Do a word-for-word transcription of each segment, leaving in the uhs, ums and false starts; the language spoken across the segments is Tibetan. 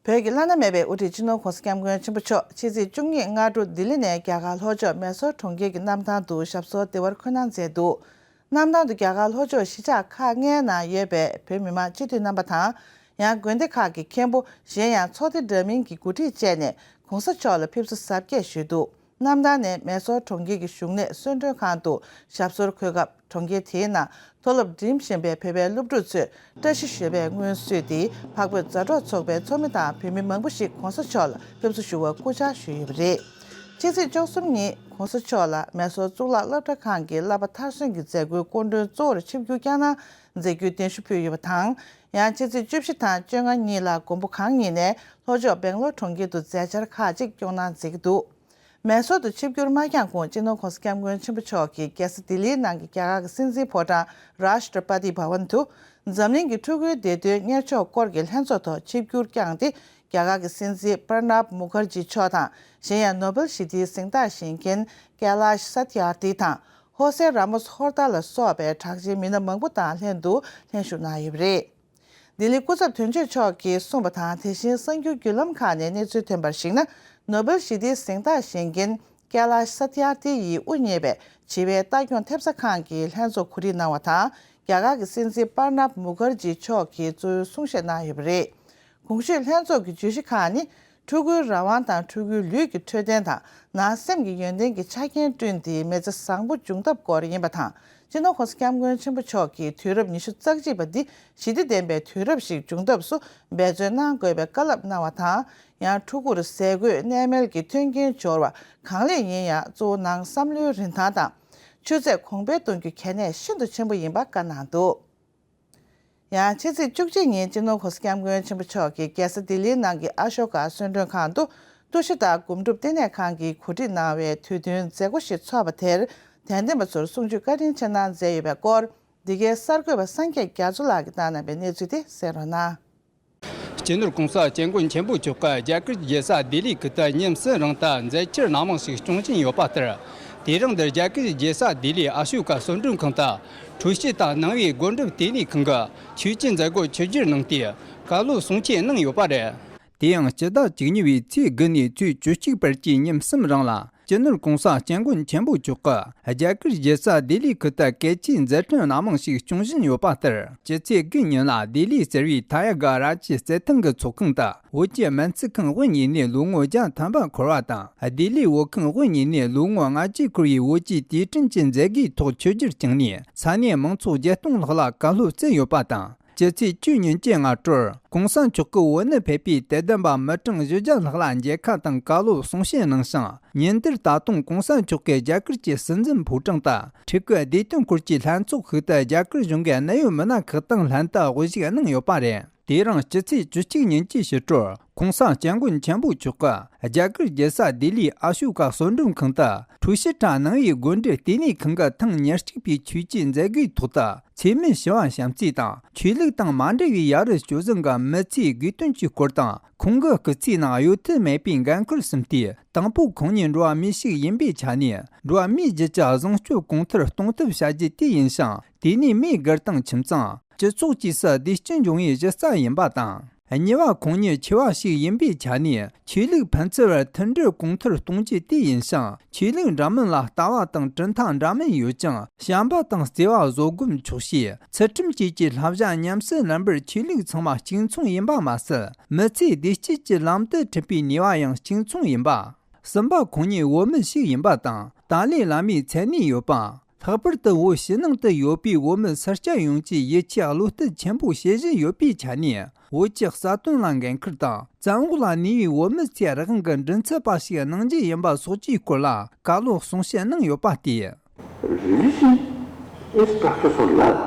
བོད་ཀྱི་བླ་ན་མེད་པའི་དབུ་ཁྲིད་སྤྱི་ནོར་༸གོང་ས་༸སྐྱབས་མགོན་ཆེན་པོ་མཆོག་ཕྱི་ཚེས་བཅུ་གཉིས་སྔ་དྲོ་ལྡི་ལི་ནས་རྒྱ་གར་ལྷོ་ཕྱོགས་མེ་སོར་གྲོང་ཁྱེར་གྱི་གནམ་ཐང་དུ་ཞབས་སོར་བདེ་བར་འཁོད་གནང་མཛད་འདུག་གནམ་ཐང་དུ་རྒྱ་གར་ལྷོ་ཕྱོགས་གཞིས་ཆགས་ཁག་ལྔའི་ནང་ཡོད་པའི་བོད་མི་མང་སྤྱི་འཐུས་རྣམ་པ་དང་། ཡང་དགོན་སྡེ་ཁག་གི་མཁན་པོ། གཞན་ཡང་ཚོགས་སྡེ་འདྲ་མིན་གྱི་འགོ་ཁྲིད་བཅས་ནས་༸གོང་ས་མཆོག་ལ་ཕེབས་བསུ་གཟབ་རྒྱས་ཞུས་འདུག་གནམ་ཐང་ནས་མེ་སོར་གྲོང་ཁྱེར་གྱི་བཞུགས་གནས་གསོལ་མགྲོན་ཁང་དུ་ཞབས་སོར་འཁོད་སྐབས། གྲོང་ཁྱེར་དེའི་ནང་མཐོ་སློབ་འགྲིམ་བཞིན་པའི་བོད་པའི་སློབ་ཕྲུག་ཚོས་བཀྲ་ཤིས་ཞོལ་པའི་སྔོན་བསུས་ཏེ། འཕགས་བོད་མཛའ་གྲོགས་ཚོགས་པའི་ཚོགས་མི་དང་བོད་མི་མང་པོ་ཞིག་༸གོང་ས་མཆོག་ལ་ཕེབས་བསུ་ཞུ་བར་སྐུ་བཅར་ཞུས་ཡོད་པ་རེད། ཕྱི་ཚེས་བཅུ་གསུམ་ཉིན་༸གོང་ས་མཆོག་ལ་མེ་སོར་གཙུག་ལག་སློབ་གྲྭ་ཁང་གི་བསླབ་པ་མཐར་སོན་གྱི་མཛད་སྒོའི་སྐུ་མགྲོན་གཙོ་བོར་ཆིབས་བསྒྱུར་བསྐྱངས་གནང་མཛད་རྒྱུའི་གདན་ཞུ་ཕུལ་ཡོད་པ་དང་། ཡང་ཕྱི་ཚེས་བཅུ་བཞི་དང་བཅོ་ལྔ་གཉིས་ལ་མགོན་པོ་གང་ཉིད་ནས་ལྷོ་ཕྱོགས་སྦེང་ལོར་གྲོང་ཁྱེར་དུ་མཛད་འཆར་ཁག་ཅིག་སྐྱོང་གནང་མཛད་ཀྱི་འདུག་མེ་སོར་དུ་ཆིབས་བསྒྱུར་མ་བསྐྱངས་གོང་སྤྱི་ནོར་༸གོང་ས་༸སྐྱབས་མགོན་ཆེན་པོ་མཆོག་གིས་རྒྱལ་ས་ལྡི་ལིའི་ནང་གི་རྒྱ་གར་གྱི་སྲིད་འཛིན་ཕོ་བྲང་Rashtrapati Bhavan དུ་འཛམ་གླིང་གི་ཕྲུ་གུའི་བདེ་དོན་གཉེར་ཕྱོགས་སྐོར་གྱི་ལྷན་ཚོགས་ཐོག་ཆིབས་བསྒྱུར་བསྐྱངས་ཏེ། རྒྱ་གར་གྱི་སྲིད་འཛིན་Pranab Mukherjee མཆོག་དང་། གཞན་ཡང་ནོ་སྦེལ་ཞི་བདེའི་གཟེངས་རྟགས་བཞེས་མཁན་Kailash Satyarthi དང་། ཧོ་སེ་ར་མོས་ཧོར་ཏཱ་ལ་སོགས་པའི་གྲགས་ཅན་མི་སྣ་མང་པོ་དང་ལྷན་དུ་ལྷན་ཞུགས་གནང་ཡོད་པ་རེད། ལྡི་ལི་སྐུ་ཚབ་དོན་གཅོད་མཆོག་གིས་གསུངས་པ་དང་། དེ་བཞིན་གསར་འགྱུར་བརྒྱུད་ལམ་ཁག་ནས་གནས་ཚུལ་ཐོན་པར་གཞིགས་ན། ནོ་སྦེལ་ཞི་བདེའི་གཟེངས་རྟགས་བཞེས་མཁན་Kailash Satyarthi ཡིས་དབུ་བརྙེས་པའི་བྱིས་པའི་ལྟ་སྐྱོང་ཐེབས་རྩ་ཁང་གི་ལྷན་ཚོགས་གོ་སྒྲིག་གནང་བ་དང་། རྒྱ་གར་གྱི་སྲིད་འཛིན་Pranab Mukherjee མཆོག་གིས་གཙོ་བོའི་གསུང་བཤད་གནང་ཡོད་པ་རེད། གོང་ཞུས་ལྷན་ཚོགས་ཀྱི་བརྗོད་གཞི་ཁག་ནི། ཕྲུ་གུའི་རང་དབང་དང་ཕྲུ་གུའི་ལུས་ཀྱི་འཕྲོད་བསྟེན་དང་། ནང་སེམས་ཀྱི་ཡོན་ཏན་གྱི་ཆ་རྐྱེན་བསྐྲུན་ཏེ་མི་ཚེ་བཟང་པོ་སྐྱོང་ཐབས་སྐོར་ཡིན་པ་དང་། སྤྱི་ནོར་༸གོང་ས་༸སྐྱབས་མགོན་ཆེན་པོ་མཆོག་གís་དུས་རབས་ཉི་ཤུ་རྩ་གཅིག་པ་འདི་ཞི་བདེ་ལྡན་པའི་དུས་རབས་ཤིག་འབྱུང་ཐབས་སུ་འབད་བརྩོན་གནང་དགོས་པའི་བཀའ་སློབ་གནང་བ་དང་། ཡང་ཕྲུ་གུར་ཟས་གོས་གནས་མལ་གྱི་མཐུན་རྐྱེན་སྦྱོར་བ་གང་ལེགས་ཡིན་ཡང་། གཙོ་བོ་ནང་བསམ་བློའི་རིན་ཐང་དང་། ཆུ་ཚད་གོང་འཕེལ་གཏོང་རྒྱུ་གལ་གནད་ཤིན་ཏུ་ཆེན་པོ་ཡིན་པ་བཀའ་གནང་འདུག་ཡང་ཕྱི་ཚེས་བཅུ་གཅིག་ཉིན་སྤྱི་ནོར་༸གོང་ས་༸སྐྱབས་མགོན་ཆེན་པོ་མཆོག་གིས་རྒྱལ་ས་ལྡི་ལིའི་ནང་གི་ཨ་ཤོ་ཀ་གསོལ་མགྲོན་ཁང་དུ་ཏུའུ་ཤི་ཏཱ་སྒོམ་སྒྲུབ་བསྟི་གནས་ཁང་གིས་གོ་སྒྲིག་གནང་བའི་དུས་སྟོན་མཛད་སྒོ་ཞིག་ཚོགས་པ་དེར། དད་ལྡན་པ་ཚོར་གསུང་ཆོས་བཀའ་དྲིན་ཆེ་གནང་མཛད་ཡོད་པའི་སྐོར། འདི་གའི་གསར་འགོད་པ་སངས་རྒྱས་རྒྱ་མཚོ་ལགས་ཀྱིས་བཏང་གནང་བའི་གནས་ཚུལ་དེ་གསན་རོགས་གནང་། སྤྱི་ནོར་༸གོང་ས་༸སྐྱབས་མགོན་ཆེན་པོ་མཆོག་གིས་རྒྱ་གར་གྱི་རྒྱལ་ས་ལྡི་ལི་ཁུལ་དུ་ཉིན་གསུམ་རིང་དུ་མཛད་འཆར་སྣ་མང་ཞིག་སྐྱོང་བཞིན་ཡོད་པ་ལྟར། དེ་རིང་འདིར་རྒྱ་གར་གྱི་རྒྱལ་ས་ལྡི་ལིའི་ཨ་ཤོ་ཀ་གསོལ་མགྲོན་ཁང་དུ། ཀྲུའུ་ཞི་དང་ནང་པའི་སྒོམ་སྒྲུབ་བསྟི་གནས་ཁང་གི་ཆོས་ཀྱི་མཛད་སྒོར་ཆིབས་བསྒྱུར་གནང་སྟེ། བཀའ་སློབ་གསུང་ཆོས་གནང་ཡོད་པ་རེད། དེ་ཡང་སྤྱི་ཟླ་བཅུ་གཉིས་པའི་ཚེས་དགུ་ནས་ཚེས་བཅུ་གཅིག་བར་གྱི་ཉིན་གསུམ་རིང་ལ། སྤྱི་ནོར་༸གོང་ས་༸སྐྱབས་མགོན་ཆེན་པོ་མཆོག་གིས་རྒྱ་གར་རྒྱལ་ས་ལྡི་ལི་ཁུལ་དུ་གལ་ཆེའི་མཛད་འཕྲིན་སྣ་མང་ཞིག་སྐྱོང་བཞིན་ཡོད་པ་ལྟར། སྤྱི་ཚེས་དགུའི་ཉིན་ལ་ལྡི་ལིའི་སེར་བའི་ཐ་ཡ་ག་ར་ཅི་རྩེད་ཐང་གི་ཚོགས་ཁང་དུ། བོད་ཀྱི་སྨན་རྩིས་ཁང་དབུ་བརྙེས་ནས་ལོ་ངོ་བརྒྱ་ཐམ་པ་འཁོར་བ་དང་། ལྡི་ལིའི་བོད་ཁང་དབུ་བརྙེས་ནས་ལོ་ངོ་ལྔ་བཅུ་འཁོར་བའི་བོད་ཀྱི་དུས་དྲན་གྱི་མཛད་སྒོའི་ཐོག་ཆིབས་བསྒྱུར་བསྐྱངས་ནས། ས་གནས་མང་ཚོགས་བརྒྱད་སྟོང་ལྷག་ལ་བཀའ་སློབ་སྩལ་ཡོད་པ་དང་། སྤྱི་ཚེས་བཅུ་ཉིན་གྱི་སྔ་དྲོར། ༸གོང་ས་མཆོག་གིས་བོད་ནས་ཕེབས་པའི་དད་ལྡན་པ་མི་གྲངས་བཞི་བརྒྱ་ལྷག་ལ་མཇལ་ཁ་དང་བཀའ་སློབ་གསུང་བཤད་གནང་ཞིང་། ཉིན་དེར་ད་དུང་༸གོང་ས་མཆོག་གིས་རྒྱ་གར་གྱི་སྲིད་འཛིན་ཕོ་བྲང་དུ། འཕྲུལ་སྐུ་བདེ་དོན་སྐོར་གྱི་ལྷན་ཚོགས་ཤིག་ཏུ་རྒྱ་གར་གཞུང་གི་གནད་ཡོད་མི་སྣ་ཁག་དང་ལྷན་དུ་དབུ་བཞུགས་གནང་ཡོད་པ་རེད། དེ་རིང་སྤྱི་ཚེས་བཅུ་གཅིག་ཉིན་གྱི་ཕྱི་དྲོར། ༸གོང་ས་༸སྐྱབས་མགོན་ཆེན་པོ་མཆོག་གིས་རྒྱ་གར་རྒྱལ་ས་ལྡི་ལིའི་ཨ་ཤོ་ཀ་གསོལ་མགྲོན་ཁང་དུ་ཀྲུའུ་ཞི་ཁྲ་ནང་པའི་སྒོམ་སྒྲུབ་བསྟི་གནས་ཁང་གི་ཐེངས་ཉེར་གཅིག་པའི་ཆོས་ཀྱི་མཛད་སྒོའི་ཐོག་ཏུ། འཚེ་མེད་ཞི་བ་བྱམས་བརྩེ་དང་། ཆོས་ལུགས་དང་མ་འབྲེལ་བའི་ཡ་རབས་སྤྱོད་བཟང་གི་མི་ཚེའི་དགོས་དོན་གྱི་སྐོར་དང་། ཁོང་གི་སྐུ་ཚེའི་ནང་གཡོལ་ཐབས་མེད་པའི་འགན་ཁུར་གསུམ་སྟེ། དང་པོ་ཁོང་ཉིད་འགྲོ་བ་མིའི་ཞིག་ཡིན་པའི་ཆ་ནས། འགྲོ་བ་མིའི་རྒྱུད་ཀྱི་བཟང་སྤྱོད་གོང་མཐོར་གཏོང་ཐབས་བྱ་རྒྱུ་དེ་ཡིན་ཞིང་། དེ་ནས་མིའི་སྒེར་དང་ཁྱིམ་ཚང་། སྤྱི་ཚོགས་བཅས་སུ་བདེ་སྐྱིད་འབྱུང་བའི་གཞི་རྩ་ཡིན་པ་དང་། གཉིས་པ་ཁོང་ཉིད་ཆོས་པ་ཞིག་ཡིན་པའི་ཆ་ནས། ཆོས་ལུགས་ཕན་ཚུན་བར་མཐུན་སྒྲིལ་གོང་མཐོར་གཏོང་རྒྱུ་དེ་ཡིན་ཞིང་། ཆོས་ལུགས་འདྲ་མིན་ལ་ལྟ་བ་དང་གྲུབ་མཐའ་འདྲ་མིན་ཡོད་ཀྱང་། བྱམས་པ་དང་བརྩེ་བ་བཟོ་སྒོམ་ཆོག་ཤེས། ཚུལ་ཁྲིམས་བཅས་ཀྱི་བསླབ་བྱ་ཉམས་སུ་ལེན་པར་ཆོས་ལུགས་ཚང་མ་གཅིག་མཚུངས་ཡིན་པ་མ་ཟད། མི་ཚེའི་བདེ་སྐྱིད་ཀྱི་ལམ་དུ་ཁྲིད་པའི་ནུས་པ་ཡང་གཅིག་མཚུངས་ཡིན་པ། གསུམ་པ་ཁོང་ཉིད་བོད་མི་ཞིག་ཡིན་པ་དང་། ཏཱ་ལའི་བླ་མའི་མཚན་གནས་ཡོད་པ། ལྷག་པར་དུ་བོད་ཕྱི་ནང་དུ་ཡོད་པའི་བོད་མི་སུ་སྐྱ་ཡོངས་ཀྱིས་ཡིད་ཆེས་བློ་གཏད་ཆེན་པོ་བྱེད་བཞིན་ཡོད་པའི་ཆ་ནས། བོད་ཀྱི་རྩ་དོན་ལ་འགན་ཁུར་དང་། བཙན་འོག་ལ་གནས་པའི་བོད་མི་ཚོའི་རང་དབང་གི་མགྲིན་ཚབ་པ་ཞིག་གནང་རྒྱུ་ཡིན་པ་སོགས་ཀྱི་སྐོར་ལ་བཀའ་སློབ་གསུང་བཤད་གནང་ཡོད་པ་སྟེ། Religion is practice of love.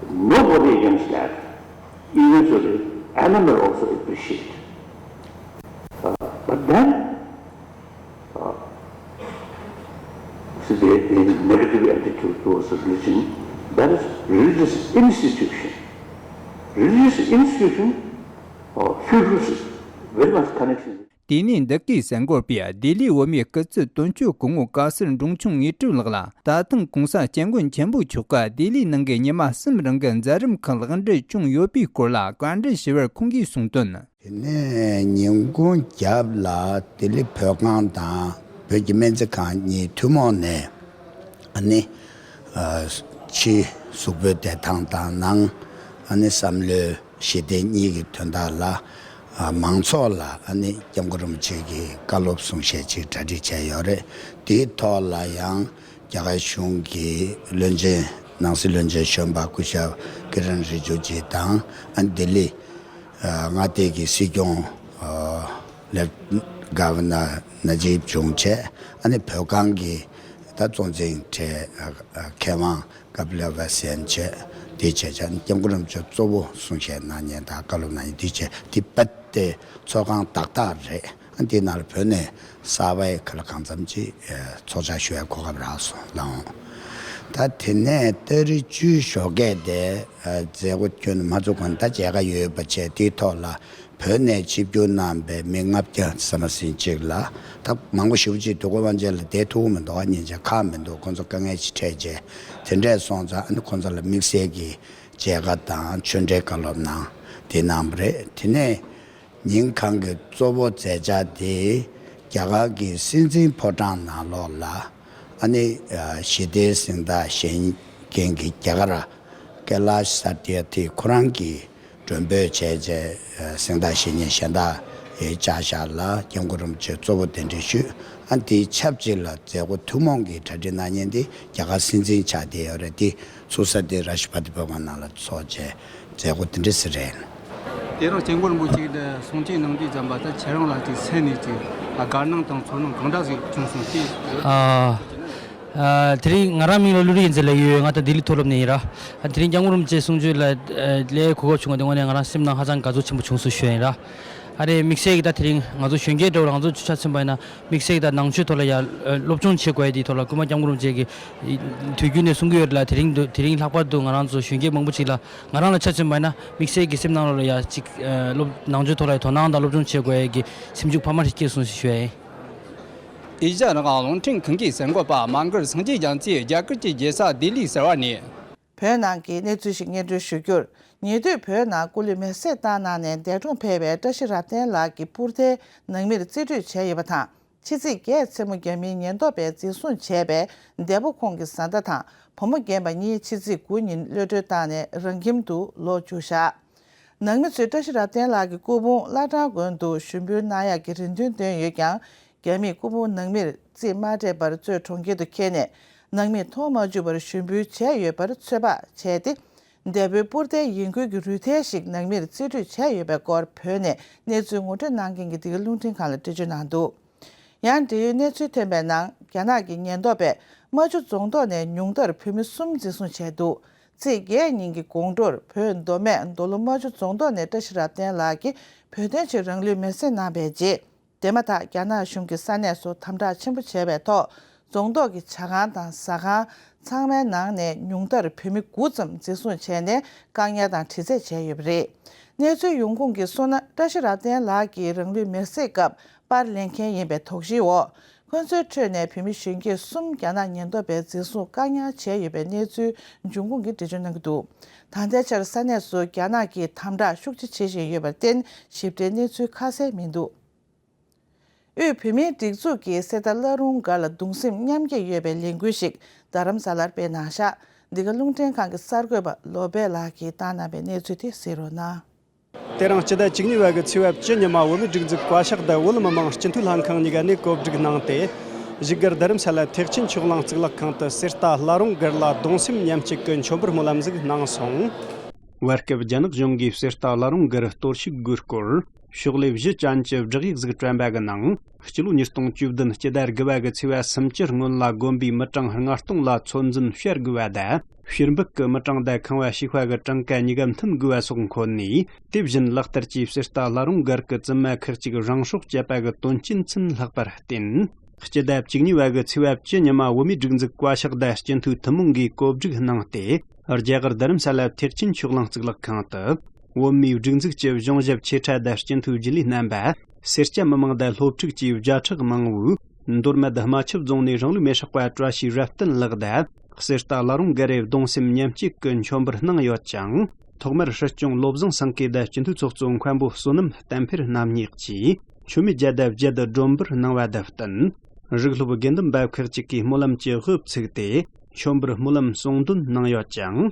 Nobody against that. Even so, the animal also appreciate. Uh, but then, uh, see, the, the negative attitude towards religion, that is religious institution. Religious institution, uh, feels very much connection. དེ་ནས་འདི་གའི་གསར་འགོད་པས་ལྡི་ལིའི་བོད་མིའི་སྐུ་ཚབ་དོན་གཅོད་སྐུ་ངོ་བཀའ་ཟུར་འབྲོང་ཆུང་དངོས་གྲུབ་ལགས་ལ། ད་ཐེངས་༸གོང་ས་༸སྐྱབས་མགོན་ཆེན་པོ་མཆོག་གིས་ལྡི་ལིའི་ནང་གི་ཉི་མ་གསུམ་རིང་གི་མཛད་རིམ་ཁག་ལེགས་འགྲུབ་བྱུང་ཡོད་པའི་སྐོར་ལ་བཀའ་འདྲི་ཞུས་པར་ཁོང་གིས་གསུངས་དོན། དེ་ནས་ཉིན་གུང་རྒྱབ་ལ་ལྡི་ལི་བོད་ཁང་དང་བོད་ཀྱི་སྨན་རྩིས་ཁང་གཉིས་ཐུན་མོང་ནས་ཨ་ནི་ཨ་ཕྱིའི་གཟུགས་པོའི་བདེ་ཐང་དང་ནང་ཨ་ནི་བསམ་བློའི་ཞི་བདེ་གཉིས་ཀྱི་དོན་དག་ལ་ཨ་མང་ཚོགས་ལ་ཨ་ནི་སྐྱབས་མགོན་རིན་པོ་ཆེ་གི་བཀའ་སློབ་གསུང་བཤད་ཅིག་གྲ་སྒྲིག་བྱས་ཡོད་རེད། དེའི་ཐོག་ལ་ཡང་རྒྱ་གར་གཞུང་གི་བློན་ཆེན་ནང་སྲིད་བློན་ཆེན་གཞོན་པ་སྐུ་ཞབས་ཀི་རན་རི་ཇི་ཇུ་དང་ཨ་ནི་ལྡི་ལི་ཨ་མངའ་སྡེ་གི་སྲིད་སྐྱོང་ཨ་ལེབ་གྷ་ཝ་ནར་ན་ཇིབ་ཇུང་བཅས། ཨ་ནི་བོད་ཁང་གི་ད་གཙོ་འཛིན་གྲས་ཨ་ཨ་མཁས་དབང་ཀ་པི་ལ་ཝ་སན་བཅས། དེ་བྱས་ཙང་སྐྱབས་མགོན་རིན་པོ་ཆེ་གཙོ་བོ་གསུང་བཤད་གནང་མཁན་དང་བཀའ་སློབ་གནང་མཁན་དེ་བྱས་དེ་རྦད་དེ་ཚོགས་ཁང་བདག་རྟགས་རེད། ཨ་འདི་ནང་ལ་བོད་ནས་གསར་པའི་ག་ལ་གང་འཚམ་ཅིག་ཨ་ཚོགས་བཅར་ཞུ་བའི་གོ་སྐབས་རག་སོང་ལགས། ད་དེ་ནས་ཏ་རིག་བཅུའི་ཞོགས་ཀས་དེ་ཨ་མཛད་སྒོ་ཁྱོན་མ་ཚུགས་གོང་ད་མཇལ་ཁ་ཡོད་པ་བྱས་དེའི་ཐོག་ལ་བོད་ནས་ཆིབས་བསྒྱུར་གནང་པའི་མི་ལྔ་བརྒྱ་ཟིན་མ་ཟིན་ཅིག་ལ་ད་མང་པོ་ཞེ་པོ་ཅིག་དུས་འཁོར་དབང་ཆེན་ལ་བསྡད་ཐུབ་ཀྱི་མི་འདུག་ཨ་ཉིན་བྱས་ཁག་མི་འདུག་ཁོང་ཚོ་དཀའ་ངལ་ཅིག་འཕྲད་བྱས་དེ་འདྲས་སོང་ཙང་ཨ་ནི་ཁོང་ཚོ་ལ་དམིགས་བསལ་གྱི་མཇལ་ཁ་དང་ཆོས་འབྲེལ་བཀའ་སློབ་གནང་དེ་གནང་བ་རེད། དེ་ནས་ཉིན་གང་གི་གཙོ་བོ་མཛད་འཆར་དེ་རྒྱ་གར་གྱི་སྲིད་འཛིན་ཕོ་བྲང་ནང་ལོགས་ལ་ཨ་ནི་ཞི་བདེའི་གཟེངས་རྟགས་བཞེས་མཁན་གྱི་རྒྱ་གར་ཀེ་ལཱཤ་སཏྱ་ཐི་ཁོ་རང་གིས་མགྲོན་འབོད་བྱས་རྗེས་གཟེངས་རྟགས་བཞེས་མཁན་གཞན་དག་བཅར་བཞག་ལ་སྐྱབས་མགོན་རིན་པོ་ཆེ་གཙོ་བོ་གདན་འདྲེན་ཞུས། ཨ་ནི་དེའི་ཆབས་ཅིག་ལ་མཛད་སྒོ་ཐུན་མོང་གི་གྲ་སྒྲིག་གནང་མཁན་དེ་རྒྱ་གར་སྲིད་འཛིན་ཆགས་བསྡད་ཡོད་རེད། དེ་ཚུགས་ས་དེ་རཱ་ཤི་པ་ཏི་བྷ་བན་ནང་ལ་ཚོགས་བྱས་མཛད་སྒོ་དེ་འདྲ་ཞིག་རེད། དེ་རིང་སྐྱབས་མགོན་རིན་པོ་ཆེ་གིས་གསུང་ཆོས་གནང་དུས་ཙམ་པ་ད་ཁྱེད་རང་ལ་ཅིག་སེམས་ནས་ཅིག་དགའ་སྣང་དང་ཚོར་སྣང་གང་འདྲ་ཞིག་བྱུང་སོང་དེ། ཨ། ཨ། དེ་རིང་ང་རང་མིང་ལ་ཀླུ་སྒྲུབ་ཡིན་ཟེར་ལབ་ཡོད། ང་ད་ལྡི་ལི་མཐོ་སློབ་ནས་ཡིན་ར། ཨ། དེ་རིང་སྐྱབས་མགོན་རིན་པོ་ཆེའི་གསུང་ཆོས་ལ་ཨ་ལས་གོ་སྐབས་བྱུང་བ་དེ་དངོས་གནས་ང་རང་སེམས་ནང་ཧ་ཅང་དགའ་ཚོར་ཆེན་པོ་བྱུང་སོང་ཞུ་ཡིན་ར། ཨ་རེ་དམིགས་བསལ་གྱི་ད་དེ་རིང་ང་ཚོ་གཞོན་སྐྱེས་འདྲ་བོ་ང་ཚོ་ཆ་མཚོན་པ་ཡིན་ན་དམིགས་བསལ་གྱི་ད་ནང་ཆོས་ཐོག་ལ་ཡ་ཨ་སློབ་སྦྱོང་བྱེད་དགོས་ཡ་དེའི་ཐོག་ལ་སྐུ་ཕྲེང་སྐྱབས་མགོན་རིན་པོ་ཆེ་གིས་དུས་རྒྱུན་ནས་གསུང་གི་ཡོད་རེད་ལ། དེ་རིང་དུ་དེ་རིང་ལྷག་པར་དུ་ང་རང་ཚོ་གཞོན་སྐྱེས་མང་པོ་ཅིག་ལ་ང་རང་ལ་ཆ་མཚོན་པ་ཡིན་ན་དམིགས་བསལ་གྱི་སེམས་ནང་ལོགས་ལ་ཡ་ཅིག་ཨ་སློབ་ནང་ཆོས་ཐོག་ལ་ཡ་དོ་སྣང་དང་སློབ་སྦྱོང་བྱེད་དགོས་ཡ་གི་སེམས་ཤུགས་འཕར་མ་ཞིག་སྐྱེས་སོང་ཞེས་ཞུ་ཡ་ཡིན། ཨེ་ཤ་ཡ་རང་དབང་རླུང་འཕྲིན་ཁང་གི་གསར་འགོད་པ་མ་གར་སངས་རྒྱས་རྒྱ་མཚོས་རྒྱ་གར་གྱི་རྒྱལ་ས་ལྡི་ལི་ཟེར་བ་ནས། བོད་ནང་གི་གནས་ཚུལ་ཞིག་སྙན་སྒྲོན་ཞུ་རྒྱུར། ཉེ་དུས་བོད་ནང་སྐུ་ལུས་མེར་སྲེག་བཏང་གནང་ནས་འདས་གྲོངས་ཕེབས་པའི་བཀྲ་ཤིས་རབ་བརྟན་ལགས་ཀྱི་སྤུར་ཟླའི་ནང་མིར་རྩིས་སྤྲོད་བྱས་ཡོད་པ་དང་། ཕྱི་ཚེས་བརྒྱད་མཚན་མོ་རྒྱ་མིའི་ཉེན་རྟོག་པས་འཛིན་བཟུང་བྱས་པའི་འདས་པོ་ཁོང་གི་བཟའ་ཟླ་དང་བུ་མོ་རྒན་པ་གཉིས་ཕྱི་ཚེས་དགུ་ཉིན་གློད་གྲོལ་བཏང་ནས་རང་ཁྱིམ་དུ་ལོག་བཅུག་བཞག་ནང་མི་ཚོས་བཀྲ་ཤིས་རབ་བརྟན་ལགས་ཀྱི་སྐུ་ཕུང་བླ་བྲང་དགོན་དུ་ཞུགས་འབུལ་གནང་ཡག་གི་རེ་འདུན་བཏོན་ཡོད་ཀྱང་། རྒྱ་མིས་སྐུ་ཕུང་ནང་མིར་རྩིས་མ་སྤྲད་པར་གཙོས་གྲོང་ཁྱེར་དུ་ཁྱེར་ནས་ནང་མིས་མཐོང་མ་བཅུག་པར་ཞུགས་འབུལ་བྱས་ཡོད་པར་ཚོད་དཔག་བྱས་ཏེ། འདས་པོའི་སྤུར་ཟླའི་ཡིན་ཁུལ་གྱི་རུས་ཐལ་ཞིག་ནང་མིར་རྩིས་སྤྲོད་བྱས་ཡོད་པའི་སྐོར་བོད་ནས་གནས་ཚུལ་ངོ་སྤྲོད་གནང་མཁན་གྱིས་འདི་ག་རླུང་འཕྲིན་ཁང་ལ་འགྲེལ་བརྗོད་གནང་འདུག་ཡང་འབྲེལ་ཡོད་གནས་ཚུལ་ཐོན་པའི་ནང་རྒྱ་ནག་གི་ཉེན་རྟོག་པས་རྨ་ཆུ་རྫོང་ཐོག་ནས་ཉུང་མཐར་བོད་མི་གསུམ་འཛིན་བཟུང་བྱས་འདུག་ཚེས་བརྒྱད་ཉིན་གྱི་དགོང་དྲོར་བོད་མདོ་སྨད་མདོ་ལུང་རྨ་ཆུ་རྫོང་ཐོག་ནས་བཀྲ་ཤིས་རབ་བརྟན་ལགས་ཀྱིས་བོད་དོན་ཆེད་རང་ལུས་མེར་སྲེག་གནང་བའི་རྗེས། དེ་མ་ཐག་རྒྱ་ནག་གཞུང་གིས་ས་གནས་སུ་དམ་དྲག་ཆེན་པོ་བྱས་པའི་ཐོག་རྫོང་ཐོག་གི་ཇ་ཁང་དང་ཟ་ཁང་ཚང་མའི་ནང་ནས་ཉུང་མཐར་བོད་མི་དགུ་ཙམ་འཛིན་བཟུང་བྱས་ནས་བཀག་ཉར་དང་དྲི་རྩད་བྱས་ཡོད་པ་རེད། གནས་ཚུལ་ཡོང་ཁུངས་ཀྱིས་གསུངས་ན། བཀྲ་ཤིས་རབ་བརྟན་ལགས་ཀྱིས་རང་ལུས་མེར་སྲེག་སྐབས་པར་ལེན་མཁན་ཡིན་པའི་དོགས་གཞིའི་འོག་ཁོ་ཚོའི་ཁྲོད་ནས་བོད་མི་གཞོན་སྐྱེས་གསུམ་རྒྱ་ནག་ཉེན་རྟོག་པས་འཛིན་བཟུང་བཀག་ཉར་བྱས་ཡོད་པའི་གནས་ཚུལ་འབྱུང་ཁུངས་ཀྱིས་འགྲེལ་བརྗོད་གནང་གི་འདུག་ད་ལྟའི་ཆར་ས་གནས་སུ་རྒྱ་ནག་གིས་དམ་དྲག་ཤུགས་ཆེ་བྱེད་བཞིན་ཡོད་པར་བརྟེན་ཞིབ་ཕྲའི་གནས་ཚུལ་ཁ་གསལ་མི་འདུག་དབུས་བོད་མིའི་སྒྲིག་འཛུགས་ཀྱིས་གསེར་རྟ་བླ་རུང་སྒར་ལ་གདུང་སེམས་མཉམ་སྐྱེད་ཡོད་པའི་ལས་འགུལ་ཞིག་རྡ་རམ་ས་ལར་སྤེལ་གནང་བཞག་འདི་ག་རླུང་འཕྲིན་ཁང་གི་གསར་འགོད་པ་བློ་བྷེ་ལགས་ཀྱིས་བཏང་གནང་བའི་གནས་ཚུལ་དེ་གཟིགས་རོགས་གནང་། དེ་རིང་སྤྱི་ཟླ་བཅུ་གཉིས་པ་གི་ཚེས་པ་བཅུ་ཉི་མ་བོད་མིའི་སྒྲིག་འཛུགས་བཀའ་ཤག་དང་བོད་མི་མང་སྤྱི་འཐུས་ལྷན་ཁང་གཉིས་ཀ་ནས་གོ་སྒྲིག་གནང་སྟེ། བཞུགས་སྒར་རྡ་རམ་ས་ལ་ཐེག་ཆེན་ཆོས་གླིང་གཙུག་ལག་ཁང་དུ་གསེར་རྟ་བླ་རུང་སྒར་ལ་གདུང་སེམས་མཉམ་སྐྱེད་ཀྱི་མཆོད་འབུལ་སྨོན་ལམ་ཞིག་གནང་སོང་། བར་སྐབས་རྒྱ་ནག་གཞུང་གིས་གསེར་རྟ་བླ་རུང་སྒར་གཏོར་བཤིག་དགོས་སྐོར། ཤོག་ལྷེ་བཞི་ཅན་གྱི་བསྒྲགས་ཡིག་ཟིག་བཀྲམ་པ་གི་ནང་། སྤྱི་ལོ་ཉིས་སྟོང་བཅུ་བདུན་སྤྱི་ཟླ་དགུ་པ་གི་ཚེས་པ་སུམ་ཅུ་སྔོན་ལ་དགོན་པའི་མི་གྲངས་ལྔ་སྟོང་ལ་ཚོད་འཛིན་བྱ་དགོས་པ་དང་། ཕྱིར་འབུད་ཀྱི་མི་གྲངས་དང་ཁང་བ་ཞིག་པ་གི་གྲངས་ཀ་གཉིས་ཀ་མཐུན་དགོས་པ་སོགས་འཁོད་ནས། དེ་བཞིན་ལག་བསྟར་གྱིས་གསེར་རྟ་བླ་རུང་སྒར་གྱི་བཙུན་མ་ཁག་ཅིག་རང་སྲོག་བཅད་པ་གི་དོན་རྐྱེན་ཚུན་ལྷག་པར་བརྟེན། སྤྱི་ཟླ་བཅུ་གཉིས་པ་གི་ཚེས་པ་བཅུ་ཉི་མ་བོད་མིའི་སྒྲིག་འཛུགས་བཀའ་ཤག་དང་སྤྱི་འཐུས་ཐུན་མོང་གིས་གོ་སྒྲིག་གནང་སྟེ། རྒྱ་གར་རྡ་རམ་ས་ལ་ཐེག་ཆེན་ཆོས་གླིང་གཙུག་ལག་ཁང་དུ། བོད་མིའི་སྒྲིག་འཛུགས་ཀྱི་གཞུང་ཞབས་ཆེ་ཕྲ་དང་སྤྱི་འཐུས་རྒྱུན་ལས་རྣམ་པ། སེར་སྐྱ་མི་མང་དང་སློབ་ཕྲུག་བཅས་བརྒྱ་ཕྲག་མང་བོས། མདོ་སྨད་རྨ་ཆུ་རྫོང་ནས་རང་ལུས་མེ་སྲེག་པ་བཀྲ་ཤིས་རབ་བརྟན་ལགས་དང་། གསེར་རྟ་བླ་རུང་སྒར་རེ་གདུང་སེམས་མཉམ་སྐྱེད་ཀྱི་མཆོད་འབུལ་གནང་ཡོད་ཅིང་། ཐོག་མར་སྲིད་སྐྱོང་བློ་བཟང་སེང་གེ་དང་སྤྱི་འཐུས་ཚོགས་གཙོ་མཁན་པོ་བསོད་ནམས་བསྟན་འཕེལ་རྣམ་གཉིས་ཀྱིས་མཆོད་མེ་བརྒྱ་དང་བརྒྱད་སྒྲོན་འབུལ་གནང་བ་དང་བསྟུན། རིགས་སློབ་དགེ་འདུན་པ་ཁག་ཅིག་གིས་སྨོན་ལམ་གྱི་དབུ་བཙུགས་ཏེ། མཆོད་འབུལ་སྨོན་ལམ་གསུང་འདོན་གནང་ཡོད་ཅིང་།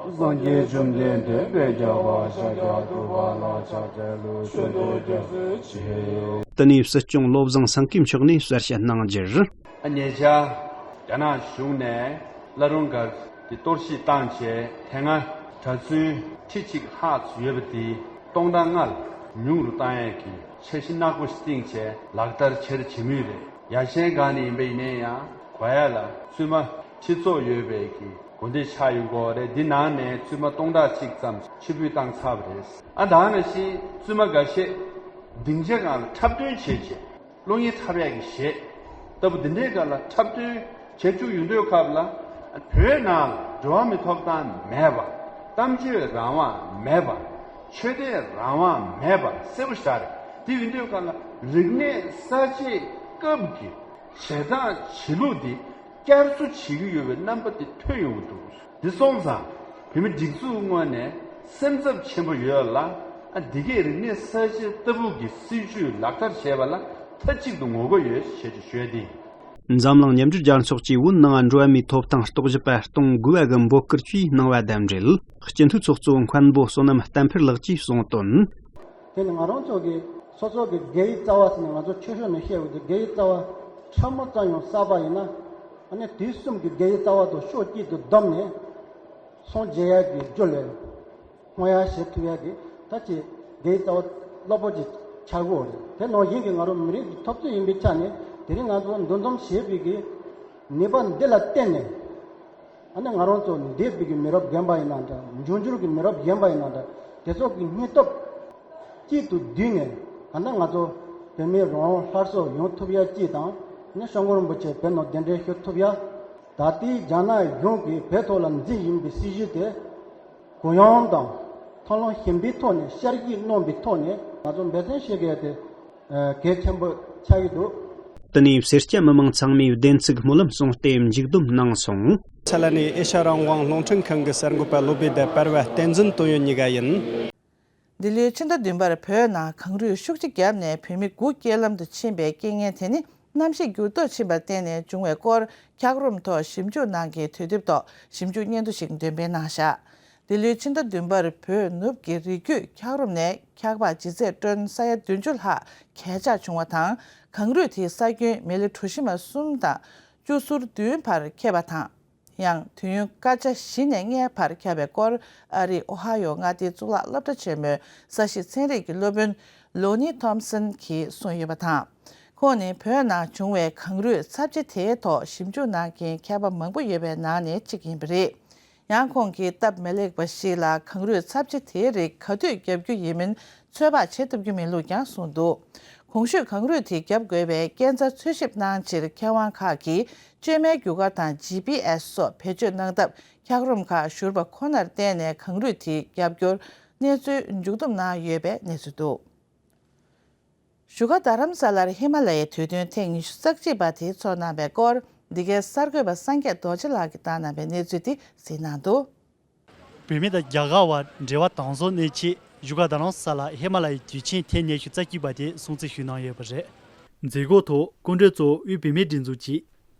སངས་རྒྱས་བཅོམ་ལྡན་འདས་དཔལ་རྒྱལ་བ་ཤཱཀྱ་ཐུབ་པ་ལ་ཕྱག་འཚལ་ལོ། མཆོད་འབུལ་རྒྱ་མཚོ་ཆེ། དེ་ནས་སྲིད་སྐྱོང་བློ་བཟང་སེང་གེ་མཆོག་ནས་གསལ་བཤད་གནང་རྒྱུར། ཉེ་ཆར་རྒྱ་ནག་གཞུང་ནས་བླ་རུང་སྒར་གྱི་གཏོར་བཤིག་བཏང་རྗེས། དེ་སྔ་གྲྭ་བཙུན་ཁྲི་གཅིག་ལྷག་ཙམ་ཡོད་པ་དེ་སྟོང་ཕྲག་ལྔ་ལ་ཉུང་རུ་བཏང་ཡས་ཀྱི་འཆར་གཞི་ནག་པོ་ཞིག་བཏིང་བྱས་ལག་བསྟར་བྱེད་རེ་བྱེད་མུས་རེད། ཡ་མཚན་སྒང་ནས་ཡིན་པ་ཡིན་ན་ཡང་གོ་ཡ་ལ་བཙུན་མ་ཁྲི་ཚོ་ཡོད་པའི་གི་དགོན་སྡེ་ཆགས་ཡོང་གི་རེད། འདི་ནང་ནས་བཙུན་མ་སྟོང་ཕྲག་གཅིག་ཙམ་ཕྱིར་འབུད་བཏང་ཚར་བ་རེད། ཨ་ད་ནང་བཞིན་བཙུན་མ་འགའ་ཤས་སྡིངས་ཆ་སྒང་ལ་འཁྲབ་སྟོན་བྱས་རྗེས། གློག་བརྙན་འཁྲབ་ཡག་གི་གཞས་ལྟ་བུ་འདི་འདྲའི་སྒང་ལ་འཁྲབ་སྟོན་བྱེད་བཅུག་ཡོང་དུས་སྐབས་ལ། བོད་ནང་ལ་འགྲོ་བ་མིའི་ཐོབ་ཐང་མེད་པ། གཏམ་བརྗོད་རང་དབང་མེད་པ། ཆོས་དད་རང་དབང་མེད་པ་གསལ་པོ་ཞིག་རེད། དེ་ཡིན་དུས་སྒང་ལ་རིག་གནས་གསར་བརྗེའི་སྐབས་ཀྱི་བྱེད་སྟངས་བྱེད་ལུགས་འདི་བསྐྱར་གསོ་བྱེད་ཀྱི་ཡོད་པའི་རྣམ་པ་དེ་ཐོན་ཡོང་གི་འདུག་འདི་སོང་ཙང་བོད་མི་སྒྲིག་འཛུགས་ངོས་ནས་སེམས་འཚབ་ཆེན་པོ་ཡོད་ལ། ཨ་འདི་གས་རིག་གནས་གསར་བརྗེ་ལྟ་བུ་གི་སྲིད་ཇུས་ལག་བསྟར་བྱས་པ་ལ་མཐའ་གཅིག་ཏུ་ངོ་རྒོལ་ཡོད་ཞེས་ཀྱི་ཞུ་ཡ་དེ་ཡིན། འཛམ་གླིང་མཉམ་འབྲེལ་རྒྱལ་ཚོགས་ཀྱིས་བོད་ནང་འགྲོ་བ་མིའི་ཐོབ་ཐང་རྟོག་ཞིབ་པ་གཏོང་དགོས་པ་གི་འབོད་སྐུལ་བཅས་གནང་བ་དང་འབྲེལ། སྤྱི་འཐུས་ཚོགས་གཙོ་མཁན་པོ་བསོད་ནམས་བསྟན་འཕེལ་ལགས་ཀྱིས་གསུངས་དོན། དེ་ནི་ང་རང་ཚོ་གི་སོ་སོ་གི་དགེ་བའི་རྩ་བ་ཟེར་ནས་ང་ཚོ་ཆོས་ཕྱོགས་ནས་བཤད་འོས་དེ་དགེ་བའི་རྩ་བ་ཕྲ་མོ་ཙམ་ཡང་བསགས་པ་ཡིན་ན། ཨ་ནི་དུས་གསུམ་གྱི་དགེ་བའི་རྩ་བ་དང་ཕྱོགས་གཅིག་ཏུ་བསྡོམས་ནས་སངས་རྒྱས་ཡག་གི་རྒྱུ་ལས་སྔོན་ཡག་བྱེད་ཐུབ་ཡག་གི་ད་ཅི་དགེ་བའི་རྩ་བ་རླབས་པོ་ཆེ་ཆགས་ཀྱི་ཡོད་རེད། དེ་ནང་བཞིན་གྱི་ང་རང་མི་རིགས་ཀྱི་འཐབ་རྩོད་ཡིན་པའི་ཆ་ནས་དེ་རིང་ང་ཚོ་འདུ་འཛོམས་བྱེད་པའི་གི་ནུས་པ་འདི་ལ་བརྟེན་ནས། ཨ་ནི་ང་རང་ཚོ་འདས་པའི་གི་མི་རབས་རྒན་པ་ཡིན་ན་འདྲ། འབྱུང་འགྱུར་གྱི་མི་རབས་རྒན་པ་ཡིན་ན་འདྲ། དེ་ཚོ་གི་སྙིང་སྟོབས་གཅིག་ཏུ་བསྡུས་ནས་གང་ལྟར་ང་ཚོ་བོད་མི་རང་དབང་སླར་གསོ་ཡོང་ཐུབ་ཡ་གཅིག་དང་། ཨ་ནི་སྐྱབས་མགོན་རིན་པོ་ཆེ་བོད་ནང་གདན་འདྲེན་ཞུ་ཐུབ་ཡ། ད་ལྟའི་རྒྱ་ནག་གཞུང་གིས་བོད་ཐོག་ལ་འཛིན་བཞིན་པའི་སྲིད་བྱུས་དེ་གུ་ཡངས་དང་མཐོང་ལམ་གཞན་པའི་ཐོག་ནས་ཤར་གཞི་གནང་བའི་ཐོག་ནས་ང་ཚོ་འབད་བརྩོན་བྱེད་དགོས་དེ་གལ་ཆེན་པོ་ཆགས་ཀྱི་འདུག། དེ་ནས་སེར་སྐྱ་མི་མང་ཚང་མས་བདེན་ཚིག་སྨོན་ལམ་གསུངས་ཏེ་མཇུག་བསྡོམས་གནང་སོང་། ས་ལ་ནས་ཨེ་ཤ་རང་དབང་རླུང་འཕྲིན་ཁང་གི་གསར་འགོད་པ་བློ་བདེ་དང་པར་བ་བསྟན་འཛིན་དོན་ཡོད་གཉིས་ཀ་ཡིན། འདི་ལོའི་ཕྱི་ཟླ་བདུན་པར་བོད་ནང་གངས་རུད་ཤུགས་ཆེ་བརྒྱབ་ནས་བོད་མི་དགུ་རྐྱེན་ལམ་དུ་ཕྱིན་པའི་རྐྱེན་ངན་དེ་ནི་གནམ་གཤིས་འགྱུར་ལྡོག་ཕྱིན་པར་བརྟེན་ནས་བྱུང་བའི་སྐོར་འཁྱགས་རོམ་ཐོག་ཞིབ་འཇུག་གནང་མཁན་དུས་དེབ་ཐོག་ཞིབ་འཇུག་སྙན་ཐོ་ཞིག་འདོན་སྤེལ་གནང་བཞག། འདི་ལོའི་ཕྱི་ཟླ་བདུན་པར་བོད་ནུབ་ཀྱི་རི་རྒྱུད་འཁྱགས་རོམ་ནས་འཁྱགས་པ་ལྗིད་ཚད་ཊོན་ས་ཡ་བདུན་ཅུ་ལྷག་གས་ཆག་བྱུང་བ་དང་། གངས་རུད་དེའི་ས་ཁྱོན་མི་ལི་གྲུ་བཞི་མ་གསུམ་དང་བཅུ་ཟུར་བདུན་བར་ཁེབས་པ་དང་། ཡང་དུས་ཡུན་སྐར་ཆ་བཞི་ནས་ལྔའི་བར་ཁྱབ་པའི་སྐོར་ཨ་རིའི་ཨོ་ཧ་ཡོ་མངའ་སྡེའི་གཙུག་ལག་སློབ་གྲྭ་ཆེན་མོའི་ས་གཤིས་ཚན་རིག་གི་སློབ་དཔོན་ལོ་ནི་ཐོམ་སན་གྱིས་གསུངས་ཡོད་པ་དང་། ཁོང་ནི་བོད་ནང་བྱུང་བའི་གངས་རུད་ཚབས་ཆེ་དེའི་ཐོག་ཞིབ་འཇུག་གནང་མཁན་མཁས་པ་མང་པོ་ཡོད་པའི་ནང་ནས་གཅིག་ཡིན་པ་རེད། ཡང་ཁོང་གིས་སྟབས་མི་ལེགས་པ་ཞིག་ལ་གངས་རུད་ཚབས་ཆེ་དེའི་རིགས་ག་དུས་བརྒྱབ་རྒྱུ་ཡིན་མིན་ཚོད་དཔག་བྱེད་ཐུབ་རྒྱུ་མིན་ལུགས་ཀྱང་གསུངས་འདུག། གོང་ཞུས་གངས་རུད་དེ་བརྒྱབ་དགོས་པའི་རྐྱེན་རྩ་འཚོལ་ཞིབ་གནང་ཕྱིར་མཁས་དབང་ཁག་གིས་བཅོས་མའི་རྒྱུ་སྐར་དང་ཇི་པི་ཨེས་སོགས་བེད་སྤྱོད་གནང་སྟབས་འཁྱགས་རོམ་ཁག་བཞུར་བ་ཁོ་ནར་བརྟེན་ནས་གངས་རུད་དེ་བརྒྱབ་རྒྱུར་གནས་ཚུལ་མཇུག་བསྡོམས་གནང་ཡོད་པའི་གནས་ཚུལ་འདུག། བཞུགས་སྒར་རྡ་རམ་ས་ལར་ཧི་མ་ལ་ཡའི་དུས་སྟོན་ཐེངས་ཉི་ཤུ་རྩ་གཅིག་པ་དེ་ཚོགས་གནང་བའི་སྐོར་འདི་གའི་གསར་འགོད་པ་སངས་རྒྱས་རྡོ་རྗེ་ལགས་ཀྱིས་བཏང་གནང་བའི་གནས་ཚུལ་དེ་གཟིགས་གནང་འདུག། བོད་མི་དང་རྒྱ་གར་བར་འབྲེལ་བ་དམ་བཟུང་གནང་ཆེད་བཞུགས་སྒར་རྡ་རམ་ས་ལར་ཧི་མ་ལ་ཡའི་དུས་ཆེན་ཐེངས་ཉི་ཤུ་རྩ་གཅིག་པ་དེ་སྲུང་བརྩི་ཞུས་གནང་ཡོད་པ་རེད། མཛད་སྒོའི་ཐོག་སྐུ་མགྲོན་གཙོ་བོ་དབུས་བོད་མིའི་སྒྲིག་འཛུགས་ཀྱི་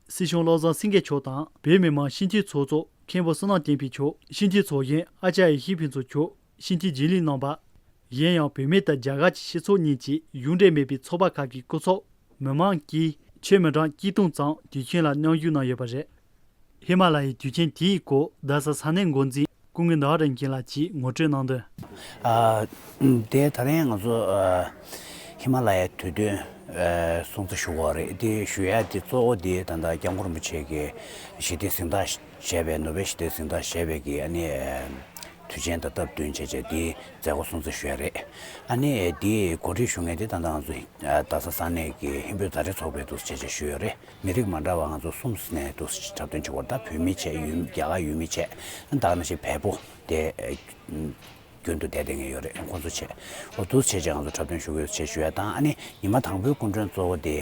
སྲིད་སྐྱོང་བློ་བཟང་སེང་གེ་མཆོག་དང་བོད་མི་མང་སྤྱི་འཐུས་ཚོགས་གཙོ་མཁན་པོ་བསོད་ནམས་བསྟན་འཕེལ་མཆོག་སྤྱི་འཐུས་ཚོགས་གཞོན་ཨ་ཅཱརྱ་ཡེ་ཤེས་ཕུན་ཚོགས་མཆོག་སྤྱི་འཐུས་རྒྱུན་ལས་རྣམ་པ། གཞན་ཡང་བོད་མི་དང་རྒྱ་གར་གྱི་སྤྱི་ཚོགས་གཉིས་ཀྱི་གཞུང་འབྲེལ་མེད་པའི་ཚོགས་པ་ཁག་གི་སྐུ་ཚབ། མི་མང་གིས་ཆོས་མི་གྲངས་གཅིག་སྟོང་ཙམ་དུས་ཆེན་ལ་མཉམ་ཞུགས་གནང་ཡོད་པ་རེད། ཧི་མ་ལ་ཡའི་དུས་ཆེན་དེའི་སྐོར་རྡ་ས་ས་གནས་འགོ་འཛིན་སྐུ་ངོ་ཟླ་བ་རིན་ཆེན་ལགས་ཀྱིས་ངོ་སྤྲོད་གནང་དོན། ཨ། དེ་ད་རིང་ང་ཚོ་ཨ། ཧི་མ་ལ་ཡའི་དུས་སྟོན་ཨ། སྲུང་བརྩི་ཞུ་དགོས་རེད། དེ་ཞུ་ཡ་དེ་གཙོ་བོ་དེ་ད་ལྟ་སྐྱབས་མགོན་རིན་པོ་ཆེ་གི་ཞི་བདེ་གཟེངས་རྟགས་བཞེས་པའི་ནོ་བེལ་ཞི་བདེ་གཟེངས་རྟགས་བཞེས་པའི་གི་ཨ་ནི་ཨ། དུས་ཆེན་དང་སྟབས་བསྟུན་བྱས་བྱས་དེའི་མཛད་སྒོ་སྲུང་བརྩི་ཞུ་ཡ་རེད། ཨ་ནི་དེའི་གོ་སྒྲིག་ཞུ་མཁན་དེ་ད་ལྟ་ང་ཚོ་ཨ། རྡ་ས་ས་གནས་ཀྱི་ཧིན་བོད་མཛའ་འབྲེལ་ཚོགས་པས་འདུག་སེ་བྱས་བྱས་ཞུས་ཡོད་རེད། མི་རིགས་མ་འདྲ་བ་ང་ཚོ་གསུམ་ནས་འདུག་སེ་འཁྲབ་སྟོན་བྱེད་ཀྱི་ཡོད་རེད། ད་བོད་མི་བྱས་ཡུལ་རྒྱ་གར་ཡུལ་མི་བྱས་ད་ག་ནང་བཞིན་བལ་པོ་དེ་རྒྱུན་དུ་བསྡད་བསྡད་མཁན་ཡོད་རེད། ཁོང་ཚོ་བྱས་འོ་འདུག་སེ་བྱས་བྱས་ང་ཚོ་འཁྲབ་སྟོན་ཞུ་གི་ཡོད་ཟེར་བྱས་ཞུ་ཡ་དང་། ཨ་ནི་ཉི་མ་དང་པོའི་སྐུ་མགྲོན་གཙོ་བོ་དེ་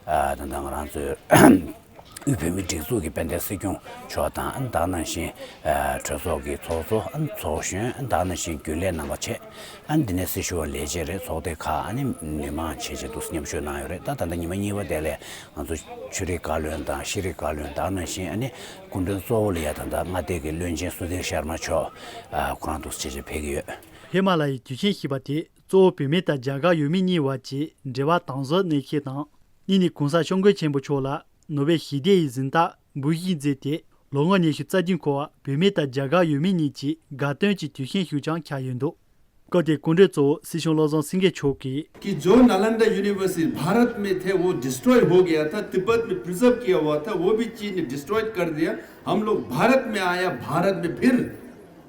ཨ། ད་ལྟ་ང་རང་ཚོའི་ དབུས་བོད་མིའི་སྒྲིག་འཛུགས་ཀྱི་དཔལ་ལྡན་སྲིད་སྐྱོང་མཆོག་དང་ཨ་ནི་ད་ག་ནང་བཞིན་ཨ་གྲོས་ཚོགས་ཀྱི་ཚོགས་གཙོ་ཨ་ནི་ཚོགས་གཞོན་ཨ་ནི་ད་ག་ནང་བཞིན་རྒྱུན་ལས་རྣམ་པ་བཅས་ཨ་ནི་འདི་ནས་སྲི་ཞུ་བ་ལས་བྱེད་རེད་ཚོགས་སྡེ་ཁག་ཨ་ནི་མི་མང་བྱས་བྱས་འདུག་མཉམ་ཞུགས་གནང་ཡོད་རེད། ད་ད་ལྟ་ཉི་མ་གཉིས་པ་དེ་ལས་ང་ཚོ་ཆོས་རིག་བཀའ་བློན་དང་ཤེས་རིག་བཀའ་བློན་ད་ག་ནང་བཞིན་ཨ་ནི་སྐུ་མགྲོན་གཙོ་བོ་ལ་ཡ་ད་ལྟ་མངའ་སྡེ་གི་བློན་ཆེན་སུ་ཐིར་ཤར་མ་མཆོག་ཨ་ཁོ་རང་འདུག་བྱས་བྱས་ཕེབས་ཀྱི་ཡོད། ཧི་མ་ལ་ཡའི་དུས་ཆེན་ཞེས་པ་དེ་གཙོ་བོ་བོད་མི་དང་རྒྱ་གར་ཡུལ་མི་གཉིས་བར་གྱི་འབྲེལ་བ་དམ་ཟབ་གནས་ཁེལ་དང་། གཉིས་ནི་གོང་ས་སྐྱབས་མགོན་ཆེན་པོ་མཆོག་ལ་ནོ་བེལ་ཞི་བདེ་ཡི་གཟེངས་རྟགས་འབུལ་བཞེས་མཛད་དེ་ལོ་ངོ་ཉི་ཤུ་རྩ་བདུན་འཁོར་བ་བོད་མི་དང་རྒྱ་གར་ཡུལ་མི་གཉིས་ཀྱི་དགའ་སྟོན་གྱི་དུས་ཆེན་ཞིག་ཀྱང་ཆགས་ཡོད་འདུག་སྐབས་དེའི་སྐུ་མགྲོན་གཙོ་བོ་སྲིད་སྐྱོང་བློ་བཟང་སེང་གེ་མཆོག་གིས། कि जो नालंदा यूनिवर्सिटी भारत में थे, वो डिस्ट्रॉय हो गया था, तिब्बत में प्रिजर्व किया हुआ था, वो भी चीन ने डिस्ट्रॉय कर दिया। हम लोग भारत में आया, भारत में फिर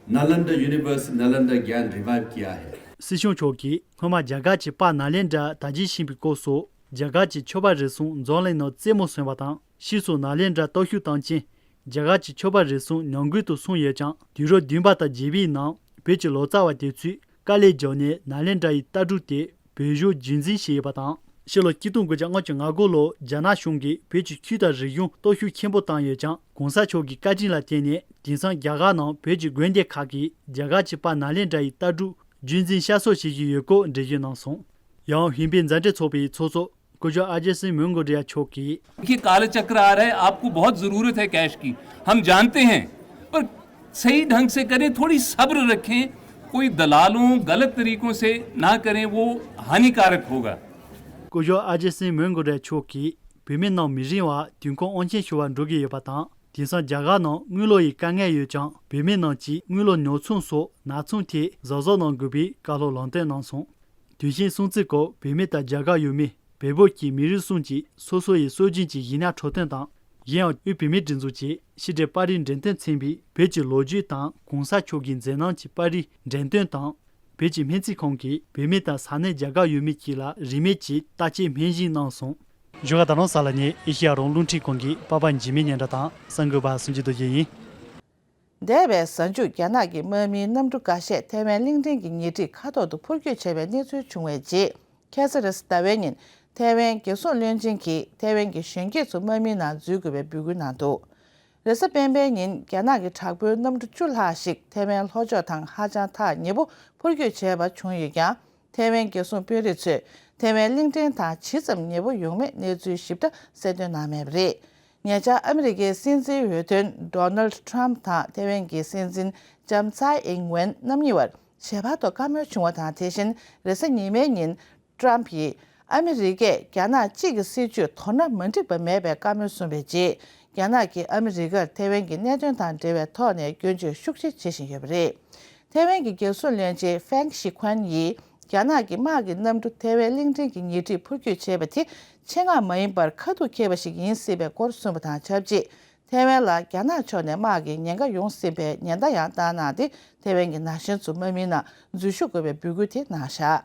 नालंदा यूनिवर्सिटी, नालंदा ज्ञान रिवाइव किया है। སྲིད་སྐྱོང་མཆོག་གིས་སྔོན་མ་རྒྱ་གར་གྱི་པར་ནཱ་ལེནྡྲར་དར་རྒྱས་ཕྱིན་པའི་སྐབས་སུ་རྒྱ་གར་གྱི་ཆོས་པ་རེ་ཟུང་འཛམ་གླིང་ནང་རྩེད་མོ་བཟོས་པ་དང་ཕྱིས་སུ་ནཱ་ལེནྡྲར་སྟོབས་ཤུགས་བཏང་རྐྱེན། རྒྱ་གར་གྱི་ཆོས་པ་རེ་ཟུང་ཉམས་རྒུད་དུ་སོང་ཡོད་ཀྱང་དུས་རབས་བདུན་པ་དང་བརྒྱད་པའི་ནང་བོད་ཀྱི་ལོ་ཙཱ་བ་དེ་ཚོས་དཀའ་ལས་བརྒྱབ་ནས་ནཱ་ལེནྡྲ་ཡི་ལྟ་གྲུབ་དེ་བོད་གཞུང་རྒྱུན་འཛིན་བྱས་ཡོད་པ་དང་། ཕྱི་ལོ་ཆིག་སྟོང་དགུ་བརྒྱ་ལྔ་བཅུ་ང་དགུ་ལོར་རྒྱ་ནག་གཞུང་གིས་བོད་ཀྱི་ཆོས་དང་རིག་གཞུང་སྟོབས་ཤུགས་ཆེན་པོ་བཏང་ཡོད་ཀྱང་གོང་ས་མཆོག་གི་བཀའ་དྲིན་ལ་བརྟེན་ནས་དེང་སང་རྒྱ་གར་ནང་བོད་ཀྱི་དགོན་སྡེ་ཁག་གིས་རྒྱ་གར་གྱི་པར་ནཱ་ལེནྡྲ་ཡི་ལྟ་གྲུབ་རྒྱུན་འཛིན་བསྐྱར་གསོ་བྱེད་བཞིན་ཡོད་སྐོར་འགྲེལ་བརྗོད་གནང་སོང་། ཡང་ཧིན་བོད་མཛའ་འབྲེལ་ཚོགས་པའི་ཚོགས་གཙོ་སྐུ་ཞབས་ཨ་ཇེ་སིང་མོན་གོ་ཌི་ཡ་མཆོག་གིས། देखिए, कालचक्र आ रहा है, आपको बहुत ज़रूरत है कैश की, हम जानते हैं, पर सही ढंग से करें, थोड़ी सब्र रखें, कोई दलालों, गलत तरीकों से ना करें, वो हानिकारक होगा। སྐུ་ཞབས་ཨ་ཇེ་སིང་མོན་གོ་ཌི་ཡ་མཆོག་གིས་བོད་མི་རྣམས་མི་རིང་བར་དུས་འཁོར་དབང་ཆེན་ཞུ་བར་འགྲོ་གི་ཡོད་པ་དང་དེང་སང་རྒྱ་གར་ནང་དངུལ་ལོར་ཡི་དཀའ་ངལ་ཡོད་ཀྱང་བོད་མི་རྣམས་ཀྱིས་དངུལ་ལོར་ཉོ་ཚོང་སོགས་ནག་ཚོང་ཐད་གཟབ་གཟབ་གནང་དགོས་པའི་བཀའ་སློབ་ལམ་སྟོན་གནང་སོང་། དུས་ཆེན་སྲུང་བརྩི་སྐོར་བོད་མི་དང་རྒྱ་གར་ཡུལ་མི་བལ་པོ་བཅས་མི་རིགས་གསུམ་གྱིས་སོ་སོ་ཡི་སྲོལ་རྒྱུན་གྱི་གཞས་སྙན་འཕྲོ་སྟོན་དང་། གཞན་ཡང་དབུས་བོད་མིའི་སྒྲིག་འཛུགས་ཀྱིས་ཕྱི་དྲིལ་པར་རིས་འགྲེམས་སྟོན་ཚན་པས་བོད་ཀྱི་ལོ་རྒྱུས་དང་གོང་ས་མཆོག་གི་མཛད་རྣམ་གྱི་པར་རིས་འགྲེམས་སྟོན་དང་། བོད་ཀྱི་སྨན་རྩིས་ཁང་གིས་བོད་མི་དང་ས་གནས་རྒྱ་གར་ཡུལ་མི་བཅས་ལ་རིན་མེད་ཀྱི་བརྟག་དཔྱད་སྨན་བཞེས་གནང་སོང་། བཞུགས་སྒར་རྡ་རམ་ས་ལ་ནས་ཨེ་ཤེ་ཡ་རང་དབང་རླུང་འཕྲིན་ཁང་གི་པར་པ་འཇིགས་མེད་སྙན་གྲགས་དང་གསར་འགོད་པ་སུམ་ཅུ་རྡོ་རྗེ་ཡིན། འདས་པའི་གཟའ་མཇུག་རྒྱ་ནག་གི་དམག་མིའི་གནམ་གྲུ་འགའ་ཤས་ཐའེ་ཝན་གླིང་ཕྲན་གྱི་ཉེ་འཁྲིས་མཁའ་ཐོག་ཏུ་འཕུར་སྐྱོད་བྱས་པའི་གནས་ཚུལ་བྱུང་བའི་རྗེས། ཁ་སང་རེས་གཟའ་ཟླ་བའི་ཉིན་ཐའེ་ཝན་རྒྱལ་སྲུང་བློན་ཆེན་གྱིས་ཐའེ་ཝན་གྱི་གཞོན་སྐྱེས་ཚོ་དམག་མིའི་ནང་འཛུལ་དགོས་པའི་འབོད་སྐུལ་གནང་འདུག་རེས་གཟའ་སྤེན་པའི་ཉིན་རྒྱ་ནག་གི་དྲག་པོའི་གནམ་གྲུ་བཅུ་ལྷག་ཞིག་ཐའེ་ཝན་ལྷོ་ཕྱོགས་དང་ཧ་ཅང་ཐག་ཉེ་པོ་འཕུར་སྐྱོད་བྱས་པ་བྱུང་ཡོད་ཀྱང་། ཐའེ་ཝན་རྒྱལ་སྲུང་དཔོན་རིགས་ཚོས་ཐའེ་ཝན་གླིང་ཕྲན་དང་ཇི་ཙམ་ཉེ་པོ་ཡོང་མེད་གནས་ཚུལ་ཞིབ་ཕྲ་གསལ་སྟོན་གནང་མེད་པ་རེད། ཉེ་ཆར་ཨ་མི་རི་ཀའི་སྲིད་འཛིན་འོས་ཐོན་ཌོ་ནལ་ཌི་ཊརམ་ཕི་དང་ཐའེ་ཝན་གྱི་སྲིད་འཛིན་ལྕམ་ཚའེ་ཨིང་ཝེན་རྣམ་གཉིས་བར་ཞལ་པར་ཐོག་བཀའ་མོལ་བྱུང་བ་དང་། དེ་བཞིན་རེས་གཟའ་ཉི་མའི་ཉིན་ཊརམ་ཕིས་ཨ་མི་རི་ཀས་རྒྱ་ནག་གཅིག་གི་སྲིད་བྱུས་དོ་སྣང་མ་འགྲིག་པ་མེད་པའི་བཀའ་མོལ་གསུངས་པའི་རྗེས། རྒྱ་ནག་གིས་ཨ་མི་རི་ཀར་ཐའེ་ཝན་གྱི་གནད་དོན་དང་འབྲེལ་བའི་ཐོག་ནས་སྐྱོན་བརྗོད་ཤུགས་ཆེ་བྱེད་བཞིན་ཡོད་པ་རེད། ཐའེ་ཝན་གྱི་རྒྱལ་སྲུང་བློན་ཆེན་ཧྥེང་ཞི་ཁོན་ཡིས་རྒྱ་ནག་གི་དམག་གི་གནམ་གྲུ་ཐའེ་ཝན་གླིང་ཕྲན་གྱི་ཉེ་འཁྲིས་འཕུར་སྐྱོད་བྱས་པ་དེ་ཆེད་མངགས་མ་ཡིན་པར་ཁ་ཐུག་འཁེལ་བ་ཞིག་ཡིན་སྲིད་པའི་སྐོར་གསུངས་པ་དང་ཆབས་ཅིག་ཐའེ་ཝན་ལ་རྒྱ་ནག་ཕྱོགས་ནས་དམག་གི་ཉེན་ཁ་ཡོང་སྲིད་པའི་ཉེན་བརྡ་ཡང་བཏང་གནང་སྟེ་ཐའེ་ཝན་གྱི་ན་གཞོན་ཚོ་དམག་མིའི་ནང་འཛུལ་ཞུགས་དགོས་པའི་འབོད་སྐུལ་དེ་གནང་བཞག་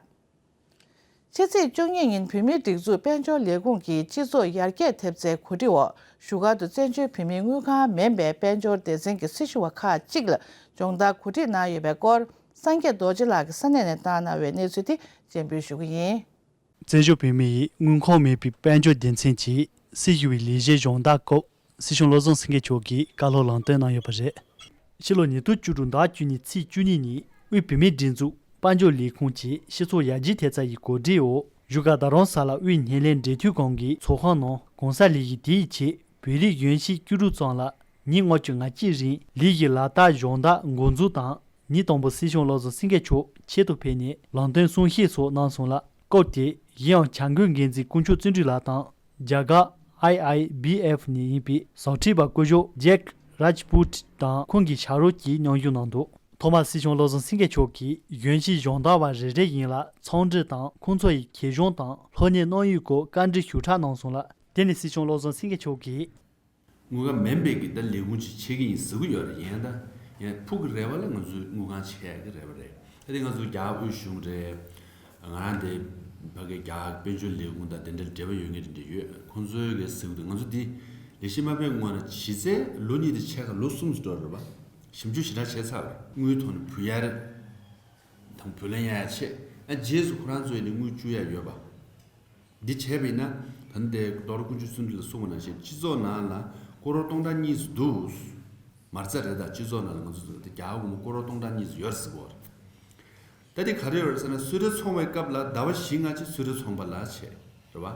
ཕྱི་ཚེས་བཅུ་གཉིས་ཉིན་བོད་མིའི་སྒྲིག་འཛུགས་དཔལ་འབྱོར་ལས་ཁུངས་ཀྱིས་སྤྱི་ཚོགས་ཡར་རྒྱས་ཐེབས་རྩའི་གོ་སྒྲིག་འོག་བཞུགས་སྒར་དུ་བཙན་བྱོལ་བོད་མིའི་དངུལ་ཁང་མིན་པའི་དཔལ་འབྱོར་སྡེ་ཚན་གྱི་སྲི་ཞུ་བ་ཁག་ཅིག་ལ་སྦྱོང་བརྡར་གོ་སྒྲིག་གནང་ཡོད་པའི་སྐོར། སངས་རྒྱས་རྡོ་རྗེ་ལགས་ཀྱིས་ས་གནས་ནས་བཏང་གནང་བའི་གནས་ཚུལ་དེ་སྤྱན་འབུལ་ཞུ་གི་ཡིན། བཙན་བྱོལ་བོད་མི་ཡི་དངུལ་ཁང་མེད་པའི་དཔལ་འབྱོར་སྡེ་ཚན་གྱིས་སྲི་ཞུ་བའི་ལས་གཞིའི་སྦྱོང་བརྡར་སྐབས་སྲིད་སྐྱོང་བློ་བཟང་སེང་གེ་མཆོག་གིས་བཀའ་སློབ་ལམ་སྟོན་གནང་ཡོད་པ་རེད། ཕྱི་ལོ་ཉིས་སྟོང་བཅུ་དྲུག་ཟླ་བཅུ་གཉིས་ཚེས་བཅུ་གཉིས་ཉིན་དབུས་བོད་མིའི་སྒྲིག་འཛུགས་དཔལ་འབྱོར་ལས་ཁུངས་ཀྱི་སྤྱི་ཚོགས་ཡར་རྒྱས་ཐེབས་རྩ་ཡི་གོ་སྒྲིག་འོག་བཞུགས་སྒར་རྡ་རམ་ས་ལ་དབུས་བརྙན་ལེན་འབྲེལ་མཐུད་ཁང་གི་ཚོགས་ཁང་ནང་གོང་གསལ་ལས་གཞི་དེ་ཡི་ཆེད་བོད་རིགས་གཞོན་སྐྱེས་བཅུ་དྲུག་ཙམ་ལ་ཉིན་ལྔ་བཅུ་ང་གཅིག་རིང་ལས་ཀྱི་ལག་བསྟར་སྦྱོང་བརྡར་འགོ་འཛུགས་དང་། ཉིན་དང་པོ་སྲིད་སྐྱོང་བློ་བཟང་སེང་གེ་མཆོག་ཆེད་དུ་ཕེབས་ནས་ལམ་སྟོན་གསུང་བཤད་སོགས་གནང་སོང་ལ། སྐབས་དེར་གཞན་ཡང་བྱ་འགུལ་འགན་འཛིན་དཀོན་མཆོག་བརྩོན་འགྲུས་ལགས་དང་། རྒྱ་གར་ཨའི་ཨའི་བི་ཨེཕ་ནས་ཡིན་པའི་ཟབ་ཁྲིད་པ་སྐུ་ཞབས་ཇེག་རཱཇ་པུཊ་དང་ཁོང་གི་ཕྱག་རོགས་ཀྱིས་མཉམ་ཞུགས་གནང་འདུག་ཐོག་མར་སྲིད་སྐྱོང་བློ་བཟང་སེང་གེ་མཆོག་གིས་གཞོན་སྐྱེས་སྦྱོང་བརྡར་བ་རེ་རེ་ཡིན་ལ་འཚམས་འདྲི་དང་ཁོང་ཚོ་ཡི་གི་གཞུང་དང་ལྷོ་སྣེ་གནང་ཡུལ་སྐོར་བཀའ་འདྲི་ཞུ་ཕྲག་གནང་སོང་ལ། དེ་ནས་སྲིད་སྐྱོང་བློ་བཟང་སེང་གེ་མཆོག་གིས། དངུལ་ཁང་མིན་པའི་གི་ད་ལས་ཁུངས་ཅིག་ཆགས་ཀྱི་ཡིན་ཟེར་གི་ཡོད་རེད། ཡིན་ད་ཡང་ཕུགས་ཀྱི་རེ་བ་ལ་ང་ཚོའི་དངུལ་ཁང་ཆགས་ཡག་གི་རེ་བ་རེད། ད་དེ་ང་ཚོ་རྒྱ་དབུས་གཞུང་རེད། ང་རང་དེ་ཕ་གི་རྒྱ་དཔལ་འབྱོར་ལས་ཁུངས་དང་དེ་འདྲ་འབྲེལ་བ་ཡོད་མཁན་དེ་འདྲ་ཡོད། ཁོང་ཚོའི་གི་ཟེར་གི་འདུག་ང་ཚོ་འདི་ལས་བྱེད་མ་ཕེབས་སྔོན་ལ་གཞི་རྩའི་ལོ་གཉིས་དེ་ཕྱེད་ཀ་ལོ་གསུམ་ཙམ་འགྲོ་རེད་པ། ཞིབ་འཇུག་ཞེ་དྲག་བྱས་ཚར་བ་རེད། དངུལ་ཐོག་ནས་བུད་ཡ་རེད། དང་བུ་ལོན་གཡར་ཡ་ཆེད། ཨ་རྗེས་སུ་ཁོ་རང་ཚོས་ནི་དངུལ་བཅུག་ཡ་ཡོད་པ། འདི་བྱས་པ་ཡིན་ན་ ད་ལྟའི་རྡོ་རྗེ་དཀོན་མཆོག་བརྩོན་འགྲུས་ལ་གསུངས་པ་ནང་བཞིན་སྤྱི་ཚོགས་ནང་ལ་སྐོར་ར་སྟོང་ཕྲག་གཉིས་ཙམ་འདུག་མ་རྩ་རེད། ད་སྤྱི་ཚོགས་ནང་ལ་ང་ཚོ་ཚོ་ད་རྒྱ་གར་སྒོར་མོ་སྐོར་ར་སྟོང་ཕྲག་གཉིས་ཙམ་ཡོད་རེད་ཟེར་གོ་རེད། ད་དེ་ག་རེ་ཡོད་རེད་ཟེར་ན། གསོལ་རས་འཚོང་བའི་སྐབས་ལ་ཟླ་བ་བཞི་ལྔ་ཅིག་གསོལ་རས་འཚོང་བ་ལ་བྱས། རེད་བ།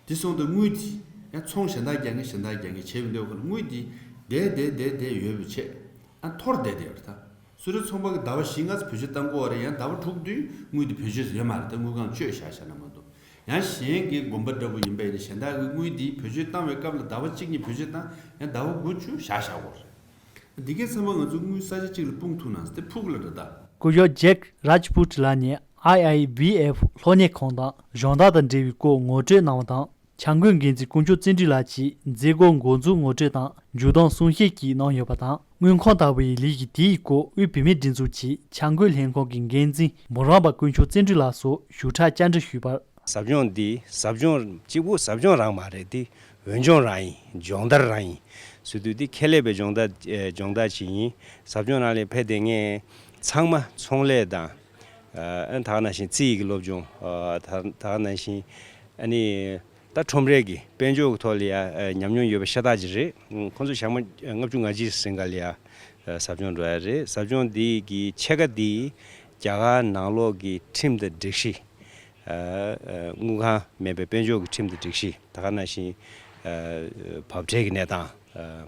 དེ་སོང་དུས་དངུལ་དེ་ཡང་ཚོང་གཞན་དག་རྒྱག་མཁན་གཞན་དག་རྒྱག་མཁན་བྱས་པའི་འདོད་ཁོ་ན་དངུལ་དེ་བསྡད་བསྡད་བསྡད་བསྡད་ཡོད་པའི་ཆེད། ཨ་འཐོར་བསྡད་བསྡད་ཡོད་རེད་ད། གསོལ་རས་ཚོང་པ་གི་ཟླ་བ་བཞི་ལྔ་ཙམ་བེད་སྤྱོད་བཏང་དགོས་པ་རེད། ཡང་ཟླ་བ་དྲུག་དུས་དངུལ་དེ་བེད་སྤྱོད་ཡོད་མ་རེད། ད་དངུལ་ཁང་བཅོལ་བཞག་བཞག་ན་མ་གཏོགས། ཡང་གཞན་གྱི་དགོན་པ་འདྲ་པོ་ཡིན་པ་ཡིན་ན་གཞན་དག་གི་དངུལ་དེ་བེད་སྤྱོད་བཏང་བའི་སྐབས་ལ་ཟླ་བ་གཅིག་གཉིས་བེད་སྤྱོད་བཏང་ཡང་ཟླ་བ་དགུ་བཅུ་བཞག་བཞག་དགོས་རེད། འདི་གའི་ཚང་མ་ང་ཚོ་དངུལ་ས་ཆ་གཅིག་ལ་སྤུངས་ཐུབ་ན་དེ་ཕུགས་ལ་རེད་ད། སྐུ་ཞབས་ཇེག་རཱཇ་པུ་ཊི་ལགས་ནས་ཨའི་ཨའི་བྷི་ཨེཕ་ལྷོ་གནས་ཁང་དང་གཞོགས་འདེགས་དང་འབྲེལ་བའི་སྐོར་ངོ་སྤྲོད་གནང་བ་དང་། བྱ་འགུལ་འགན་འཛིན་དཀོན་མཆོག་བརྩོན་འགྲུས་ལགས་ཀྱིས་མཛད་སྒོ་འགོ་འཛུགས་ངོ་སྤྲོད་དང་མཇུག་བསྡོམས་གསུང་བཤད་ཀྱིས་གནང་ཡོད་པ་དང་། དངུལ་ཁང་ལྟ་བུའི་ལས་ཀྱི་དེའི་སྐོར་དབུས་བོད་མིའི་སྒྲིག་འཛུགས་ཀྱི་བྱ་འགུལ་ལྷན་ཁང་གི་འགན་འཛིན་འབུམ་རམས་པ་དཀོན་མཆོག་བརྩོན་འགྲུས་ལགས་སུ་ཞུ་ཁྲལ་བཅར་འདྲི་ཞུས་པར། ཟབ་སྦྱོང་འདི་ཟབ་སྦྱོང་གཅིག་པུ་ཟབ་སྦྱོང་རང་མ་རེད་དེ། འོས་སྦྱོང་རང་ཡིན། སྦྱོང་བརྡར་རང་ཡིན། ཟེར་དུས་འདི་ཁེ་ལས་པའི་སྦྱོང་བརྡར་ཨེ་སྦྱོང་བརྡར་ཅིག་ཡིན། ཟབ་སྦྱོང་རང་ལས་ཕེབས་བསྡད་མཁན་ཚང་མ་ཚོང་ལས་དང་། ཨ་ད་ག་ནང་བཞིན་རྩིས་ཀྱི་སློབ་སྦྱོང་། ཨ་ད་ད་ག་ནང་བཞིན་ཨ་ནི་ད་ཁྲོམ་རའི་གི་དཔལ་འབྱོར་གྱི་ཐོག་ལ་ཡ་ཨ་ཉམས་མྱོང་ཡོད་པ་ཤ་སྟག་ཅིག་རེད། ཁོང་ཚོ་ཞག་མ་ལྔ་བཅུ་ང་གཅིག་ཟིན་ག་ལ་ཡ་ཨ་ཟབ་སྦྱོང་འགྲོ་ཡ་རེད། ཟབ་སྦྱོང་འདི་གི་ཕྱེད་ཀ་འདི་རྒྱ་གར་ནང་ལོགས་ཀྱི་ཁྲིམས་དང་སྒྲིག་གཞི། ཨ་ཨ་དངུལ་ཁང་མེད་པའི་དཔལ་འབྱོར་གྱི་ཁྲིམས་དང་སྒྲིག་གཞི། ད་ག་ནང་བཞིན་ཨ་འབབ་ཁྲལ་གྱི་གནས་སྟངས། ཨ་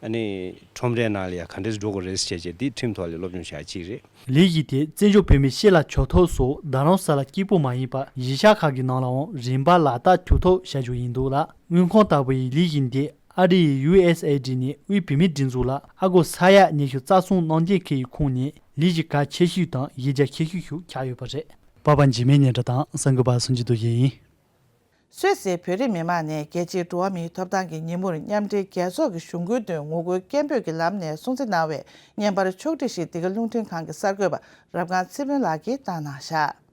ཨ་ནི་ཁྲོམ་རའི་ནང་ལ་ཡང་ག་འདྲས་འགྲོ་དགོས་རེད་ཟེར་བྱས་བྱས་འདི་ཁྲིམས་ཐོག་ལ་སློབ་སྦྱོང་བྱ་ཡ་གཅིག་རེད། ལས་ཀྱི་དེ་བཙན་བྱོལ་བོད་མི་ཤེས་རབ་ཆོས་ཐོག་སོགས་རྡ་རམ་ས་ལ་གཅིག་པུ་མ་ཡིན་པར་གཞིས་ཆགས་ཁག་གི་ནང་ལའང་རིམ་པ་ལག་བསྟར་ཐུབ་ཐབས་བྱ་རྒྱུ་ཡིན་འདུག་ལ། དངུལ་ཁང་ལྟ་བུའི་ལས་ཀྱི་དེ་ཨ་རིའི་ཡུ་ཨེས་ཨེ་ཌི་ནས་དབུས་བོད་མིའི་སྒྲིག་འཛུགས་ལ་ཨ་སྒོར་ས་ཡ་ཉི་ཤུ་རྩ་གསུམ་གནང་འདོད་མཁན་གྱི་ཁོངས་ནས་ལས་གཞི་གལ་ཆེ་ཤོས་དང་ཡིག་ཆ་ཆེ་ཤོས་ཤིག་ཆགས་ཡོད་པ་རེད། པ་ཕ་འཇིགས་མེད་སྙན་གྲགས་དང་གསར་འགོད་པ་སུ་འཇུ་རྡོ་རྗེ་ཡིན། སུད་སིའི་བོད་རིགས་མི་མང་ནས་རྒྱལ་སྤྱིའི་འགྲོ་བ་མིའི་ཐོབ་ཐང་གི་ཉིན་མོར་མཉམ་འབྲེལ་རྒྱལ་ཚོགས་ཀྱི་གཞུང་སྒོའི་མདུན་ངོ་རྒོལ་སྐད་འབོད་ཀྱི་ལམ་ནས་སྲུང་བརྩི་གནང་བའི་བརྙན་པར་ཕྱོགས་སྒྲིག་ཞིག་འདི་ག་རླུང་འཕྲིན་ཁང་གི་གསར་འགོད་པ་རབ་སྒང་ཚེ་དཔོན་ལགས་ཀྱིས་བཏང་གནང་བཞག་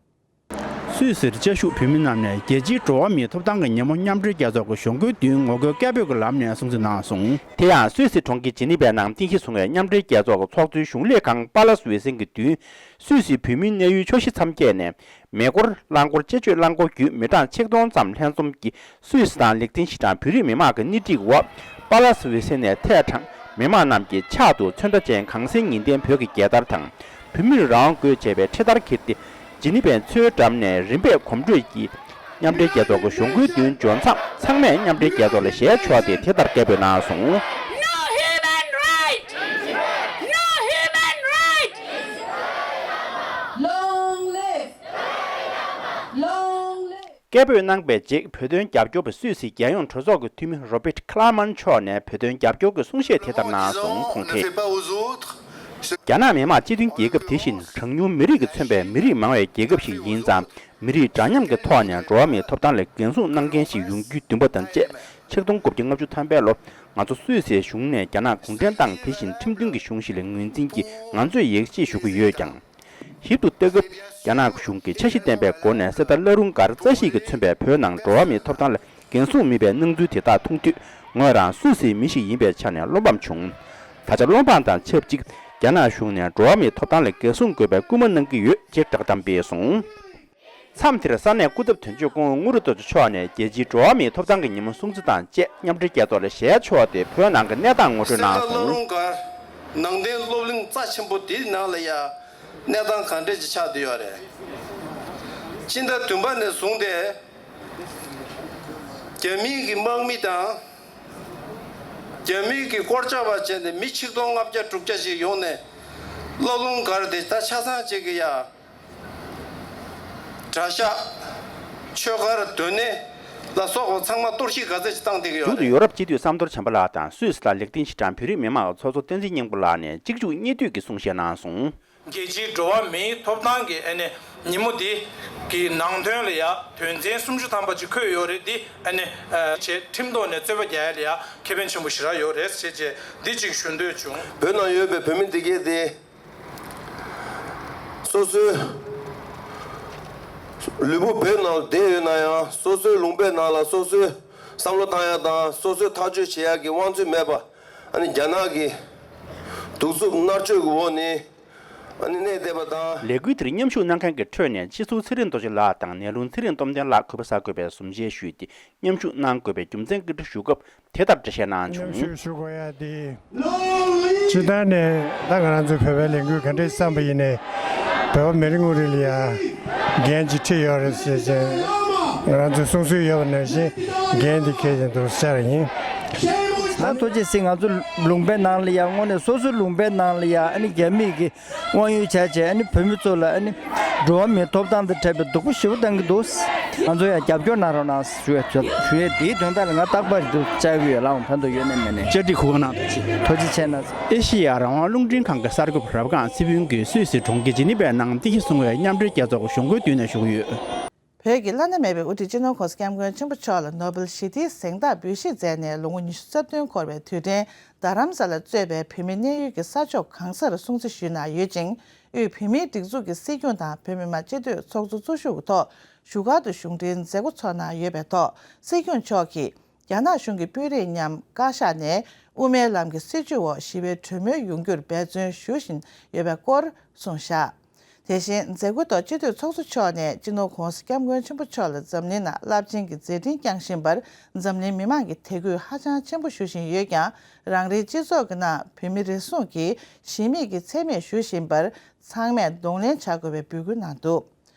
སུད་སིར་བཅའ་བཞུགས་བོད་མི་རྣམས་ནས་རྒྱལ་སྤྱིའི་འགྲོ་བ་མིའི་ཐོབ་ཐང་གི་ཉིན་མོ་མཉམ་འབྲེལ་རྒྱལ་ཚོགས་ཀྱི་གཞུང་སྒོའི་མདུན་ངོ་རྒོལ་སྐད་འབོད་ཀྱི་ལམ་ནས་སྲུང་བརྩི་གནང་སོང་། དེ་ཡང་སུད་སི་གྲོང་ཁྱེར་ཇི་ནི་ཝའི་ནང་རྟེན་གཞི་བཟུང་བའི་མཉམ་འབྲེལ་རྒྱལ་ཚོགས་ཀྱི་ཚོགས་གཙོའི་གཞུང་ལས་ཁང་པ་ལ་སི་ཝེ་སན་གྱི་མདུན། སུད་སིའི་བོད་མིའི་གནས་ཡུལ་ཕྱོགས་བཞི་མཚམས་བརྒྱད་ནས། མེ་འཁོར། རླངས་འཁོར། སྤྱི་སྤྱོད་རླངས་འཁོར་བརྒྱུད་མི་གྲངས་ཆིག་སྟོང་ཙམ་ལྷན་འཛོམས་ཀྱིས་སུད་སི་དང་ལིག་ཏེན་ཤི་ཊན་བོད་རིགས་མི་མང་གི་སྣེ་ཁྲིད་འོག་པ་ལ་སི་ཝེ་སན་ནས་ཐད་དྲངས། མི་མང་རྣམས་ཀྱིས་ཕྱག་ཏུ་ཚོན་ཁྲ་ཅན་གངས་སེང་ཉི་ལྡན་བོད་ཀྱི་རྒྱལ་དར་དང་། བོད་མིར་རང་དབང་དགོས་ཅེས་པའི་འཕྲེད་དར་འཁྱེར་ཏེ། ཇི་ནི་ཝའི་མཚོའི་འགྲམ་ནས་རིམ་པས་གོམ་བགྲོད་ཀྱིས་མཉམ་འབྲེལ་རྒྱལ་ཚོགས་ཀྱི་གཞུང་སྒོའི་མདུན་འབྱོར་མཚམས། ཚང་མས་མཉམ་འབྲེལ་རྒྱལ་ཚོགས་ལ་ཞལ་ཕྱོགས་ཏེ་དེ་ལྟར་སྐད་འབོད་གནང་སོང་། No human right! No human right! Long live! Long live! སྐད་འབོད་གནང་བའི་རྗེས་བོད་དོན་རྒྱབ་སྐྱོར་བ་སུད་སི་རྒྱལ་ཡོངས་གྲོས་ཚོགས་ཀྱི་འཐུས་མི་རོ་བེར་ཊི་ཁ་ལ་མན་མཆོག་ནས་བོད་དོན་རྒྱབ་སྐྱོར་གྱི་གསུང་བཤད་དེ་ལྟར་གནང་སོང་། ཁོང་གིས། རྒྱ་ནག་མི་དམངས་སྤྱི་མཐུན་རྒྱལ་ཁབ་དེ་བཞིན་གྲངས་ཉུང་མི་རིགས་ཀྱིས་མཚོན་པའི་མི་རིགས་མང་བའི་རྒྱལ་ཁབ་ཞིག་ཡིན་ཙང་། མི་རིགས་འདྲ་མཉམ་གྱི་ཐོག་ནས་འགྲོ་བ་མིའི་ཐོབ་ཐང་ལ་འགན་སྲུང་གནང་མཁན་ཞིག་ཡོང་རྒྱུའི་འདུན་པ་དང་བཅས། ཆིག་སྟོང་དགུ་བརྒྱ་ལྔ་བཅུ་ཐམ་པའི་ལོ། ང་ཚོ་སུད་སིའི་གཞུང་ནས་རྒྱ་ནག་གུང་ཁྲན་ཏང་དེ་བཞིན་ཁྲིམས་མཐུན་གྱི་གཞུང་ཞིག་ལ་ངོས་འཛིན་གྱིས་ང་ཚོས་ཡིད་ཆེས་ཞུ་གི་ཡོད་ཀྱང་། ཞིབ་ཏུ་ལྟ་སྐབས། རྒྱ་ནག་གཞུང་གིས་འཆར་གཞི་ལྡན་པའི་སྒོ་ནས་གསེར་རྟ་བླ་རུང་སྒར་རྩ་བཞིག་གིས་མཚོན་པའི་བོད་ནང་འགྲོ་བ་མིའི་ཐོབ་ཐང་ལ་འགན་སྲུང་མེད་པའི་སྣང་ཚུལ་དེ་དག་མཐོང་དུས། ངོས་རང་སུད་སིའི་མི་ཞིག་ཡིན་པའི་ཆ་ནས་བློ་ཕམ་བྱུང་། ད་ཆ་བློ་ཕམ་དང་ཆབས་ཅིག་རྒྱ་ནག་གཞུང་ནས་འགྲོ་བ་མིའི་ཐོབ་ཐང་ལ་འགན་སྲུང་དགོས་པའི་སྐུལ་མ་གནང་གི་ཡོད་ཅེས་བསྒྲགས་གཏམ་སྤེལ་སོང་། མཚམས་དེར་ས་གནས་སྐུ་ཚབ་དོན་གཅོད་སྐུ་ངོ་དངུལ་རི་རྡོ་རྗེ་མཆོག་ནས་རྒྱལ་སྤྱིའི་འགྲོ་བ་མིའི་ཐོབ་ཐང་གི་ཉིན་མོ་སྲུང་བརྩི་དང་བཅས་མཉམ་འབྲེལ་རྒྱལ་ཚོགས་ལ་ཞལ་ཕྱོགས་ཏེ་བོད་ནང་གི་གནས་སྟངས་ངོ་སྤྲོད་གནང་སོང་། གསེར་རྟ་བླ་རུང་སྒར་ནང་བསྟན་སློབ་གླིང་རྩ་ཆེན་པོ་དེའི་ནང་ལ་ཡ་གནས་སྟངས་ག་འདྲས་ཅིག་ཆགས་བསྡད་ཡོད་རེད། སྤྱི་ཟླ་བདུན་པ་ནས་བཟུང་སྟེ། རྒྱ་མིའི་གི་དམག་མི་དང་། རྒྱ་མིའི་གི་སྐོར་སྐྱོད་པ་བྱས་ནས་མི་ཆིག་སྟོང་ལྔ་བརྒྱ་དྲུག་བརྒྱ་ཞིག་ཡོང་ནས། བླ་རུང་སྒར་དེ་ད་ཆ་ཚང་ཅིག་གི་ཡ། གྲྭ་ཤག་ཆོས་སྒར་སྡོད་གནས་ལ་སོགས་པ་ཚང་མ་གཏོར་བཤིག་ག་ཚད་ཅིག་བཏང་བསྡད་ཀྱི་ཡོད་མཇུག་ཏུ་རེད། ཡོ་རོབ་སྤྱི་འཐུས་བསམ་མདོ་བྱམས་པ་ལགས་དང་སུད་སི་ལ་ལེགས་ལྡན་ཤི་ཀྲན་བོད་རིགས་མི་མང་ཚོགས་གཙོ་བསྟན་འཛིན་སྙིང་པོ་ལགས་ནས་གཅིག་མཇུག་གཉིས་མཐུད་ཀྱིས་གསུང་བཤད་གནང་སོང་། རྒྱལ་སྤྱིའི་འགྲོ་བ་མིའི་ཐོབ་ཐང་གི་ཨ་ནི་ཉིན་མོ་འདི་གི་ནང་དོན་ལ་ཡ་དོན་ཚན་སུམ་ཅུ་ཐམ་པ་ཅིག་འཁོད་ཡོད་རེད། འདི་ཨ་ནི་ཨ་བྱས་ཁྲིམས་ཐོག་ནས་རྩོད་པ་རྒྱག་ཡ་ལ་ཡ་ཁེ་ཕན་ཆེན་པོ་ཞེ་དྲག་ཡོད་རེད་ཟེར་བྱས་འདི་ཅིག་ཞུ་འདོད་བྱུང་། བོད་ནང་ཡོད་པའི་བོད་མི་འདི་གས་དེ། སོ་སོའི་ལུས་པོ་བོད་ནང་ལ་བསྡད་ཡོད་ན་ཡང་། སོ་སོའི་ལུང་པའི་ནང་ལ་སོ་སོའི་བསམ་བློ་བཏང་ཡ་དང་སོ་སོའི་ཐག་གཅོད་བྱེད་ཡ་གི་དབང་ཚད་མེད་པ། ཨ་ནི་རྒྱ་ནག་གི་གདུག་རྩུབ་མནར་གཅོད་ཀྱི་འོག་ནས་ ཨ་ནི་གནས་བསྡད་པ་དང་། ལས་འགུལ་དེར་མཉམ་ཞུགས་གནང་མཁན་གྱི་ཁྲོད་ནས་སྤྱི་ཟུར་ཚེ་རིང་རྡོ་རྗེ་ལགས་དང་ནེ་ལུང་ཚེ་རིང་སྟོབས་ལྡན་ལགས་གུས་པ་གསར་འགོད་པས་ཟུར་མཇལ་ཞུས་ཏེ། མཉམ་ཞུགས་གནང་དགོས་པའི་རྒྱུ་མཚན་བཀའ་འདྲི་ཞུ་སྐབས། དེ་ལྟར་འགྲེལ་བཤད་གནང་བྱུང་། ཞུ་ཞུ་དགོས་ཡ་དེ། སྤྱིར་བཏང་ནས་ད་ང་རང་ཚོའི་བོད་པའི་ལས་འགུལ་ག་འདྲས་བསམ་པ་ཡིན་ནའི། བོད་པ་མི་རེ་ངོ་རེ་ལ་ཡ་འགན་ཅིག་འཁྲི་ཡོད་རེད་ཟེར་བྱས་ང་རང་ཚོས་གསུང་སྲོལ་ཡོད་པ་ནང་བཞིན་འགན་དེ་འཁྱེར་བཞིན་འདུག་ཟེར་ཡིན། ད་ཐུགས་རྗེ་གཟིགས། ང་ཚོ་ལུང་པའི་ནང་ལ་ཡ་དངོས་གནས་སོ་སོའི་ལུང་པའི་ནང་ལ་ཡ་ཨ་ནི་རྒྱ་མིས་ཀྱི་དབང་ཡོད་བྱས་བྱས་ཨ་ནི་བོད་མི་ཚོ་ལ་ཨ་ནི་འགྲོ་བ་མིའི་ཐོབ་ཐང་དང་འཕྲད་པའི་སྡུག་པོ་ཞེ་པོ་བཏང་གི་འདུག་ང་ཚོ་ཡང་རྒྱབ་སྐྱོར་གནང་རོགས་གནང་ཞུ་ཡ་ཞུ་ཡ་དེའི་དོན་དག་ལ་ང་རྟག་པར་འདུག་བཅར་གི་ཡོད་ལགས། ཕན་ཐོགས་ཡོད་ནས་མེད་ནས་བཅར་འདྲི་གོ་སྐབས་གནང་ཐུགས་རྗེ་ཆེ་གནང་། ཨེ་ཤེ་ཡ་རང་དབང་རླུང་འཕྲིན་ཁང་གི་གསར་འགོད་པ་རབ་སྒང་ཚེ་ཕུན་གྱིས་སུད་སི་གྲོང་ཁྱེར་ཇི་ནི་ཝའི་ནང་འདི་ག་བཟུང་བའི་མཉམ་འབྲེལ་རྒྱལ་ཚོགས་ཀྱི་གཞུང་སྒོའི་མདུན་ནས་ཞུ་གི་ཡོད། བོད་ཀྱི་བླ་ན་མེད་པའི་དབུ་ཁྲིད་སྤྱི་ནོར་༸གོང་ས་༸སྐྱབས་མགོན་ཆེན་པོ་མཆོག་ལ་ནོ་བེལ་ཞི་བདེའི་གཟེངས་རྟགས་འབུལ་བཞེས་མཛད་ནས་ལོ་ངོ་ཉི་ཤུ་རྩ་བདུན་འཁོར་བའི་དུས་དྲན་རྡ་རམ་ས་ལ་གཙོས་པའི་བོད་མི་གནས་ཡུལ་གྱི་ས་ཕྱོགས་གང་སར་སྲུང་བརྩི་ཞུས་གནང་ཡོད་ཅིང་། དབུས་བོད་མིའི་སྒྲིག་འཛུགས་ཀྱི་སྲིད་སྐྱོང་དང་བོད་མི་མང་སྤྱི་འཐུས་ཚོགས་གཙོ་གཙོ་བཞུགས་ཀྱི་ཐོག་བཞུགས་སྒར་དུ་གཞུང་འབྲེལ་མཛད་སྒོ་ཚོགས་གནང་ཡོད་པའི་ཐོག་སྲིད་སྐྱོང་མཆོག་གིས་རྒྱ་ནག་གཞུང་གི་དཔོན་རིགས་མཉམ་བཀའ་ཤག་ནས་དབུ་མའི་ལམ་གྱི་སྲིད་བྱུས་འོག་ཞི་བའི་གྲོས་མོལ་ཡོང་རྒྱུར་འབད་བརྩོན་ཞུ་བཞིན་ཡོད་པའི་སྐོར་གསུངས་བཞག་དེ་བཞིན་མཛད་སྒོའི་ཐོག་སྤྱི་འཐུས་ཚོགས་གཙོ་མཆོག་ནས་སྤྱི་ནོར་༸གོང་ས་༸སྐྱབས་མགོན་ཆེན་པོ་མཆོག་ལ་འཛམ་གླིང་ནང་རླབས་ཆེན་གྱི་མཛད་འཕྲིན་བསྐྱངས་བཞིན་པར་འཛམ་གླིང་མི་མང་གིས་དད་གུས་ཧ་ཅང་ཆེན་པོ་ཞུ་བཞིན་ཡོད་ཀྱང་། རང་རེའི་སྤྱི་ཚོགས་ཀྱི་ནང་བོད་མི་རེ་ཟུང་གིས་གཞི་མེད་ཀྱི་མཚན་སྨད་ཞུ་བཞིན་པར་ཚང་མས་གདོང་ལེན་བྱ་དགོས་པའི་འབོད་སྐུལ་གནང་འདུག་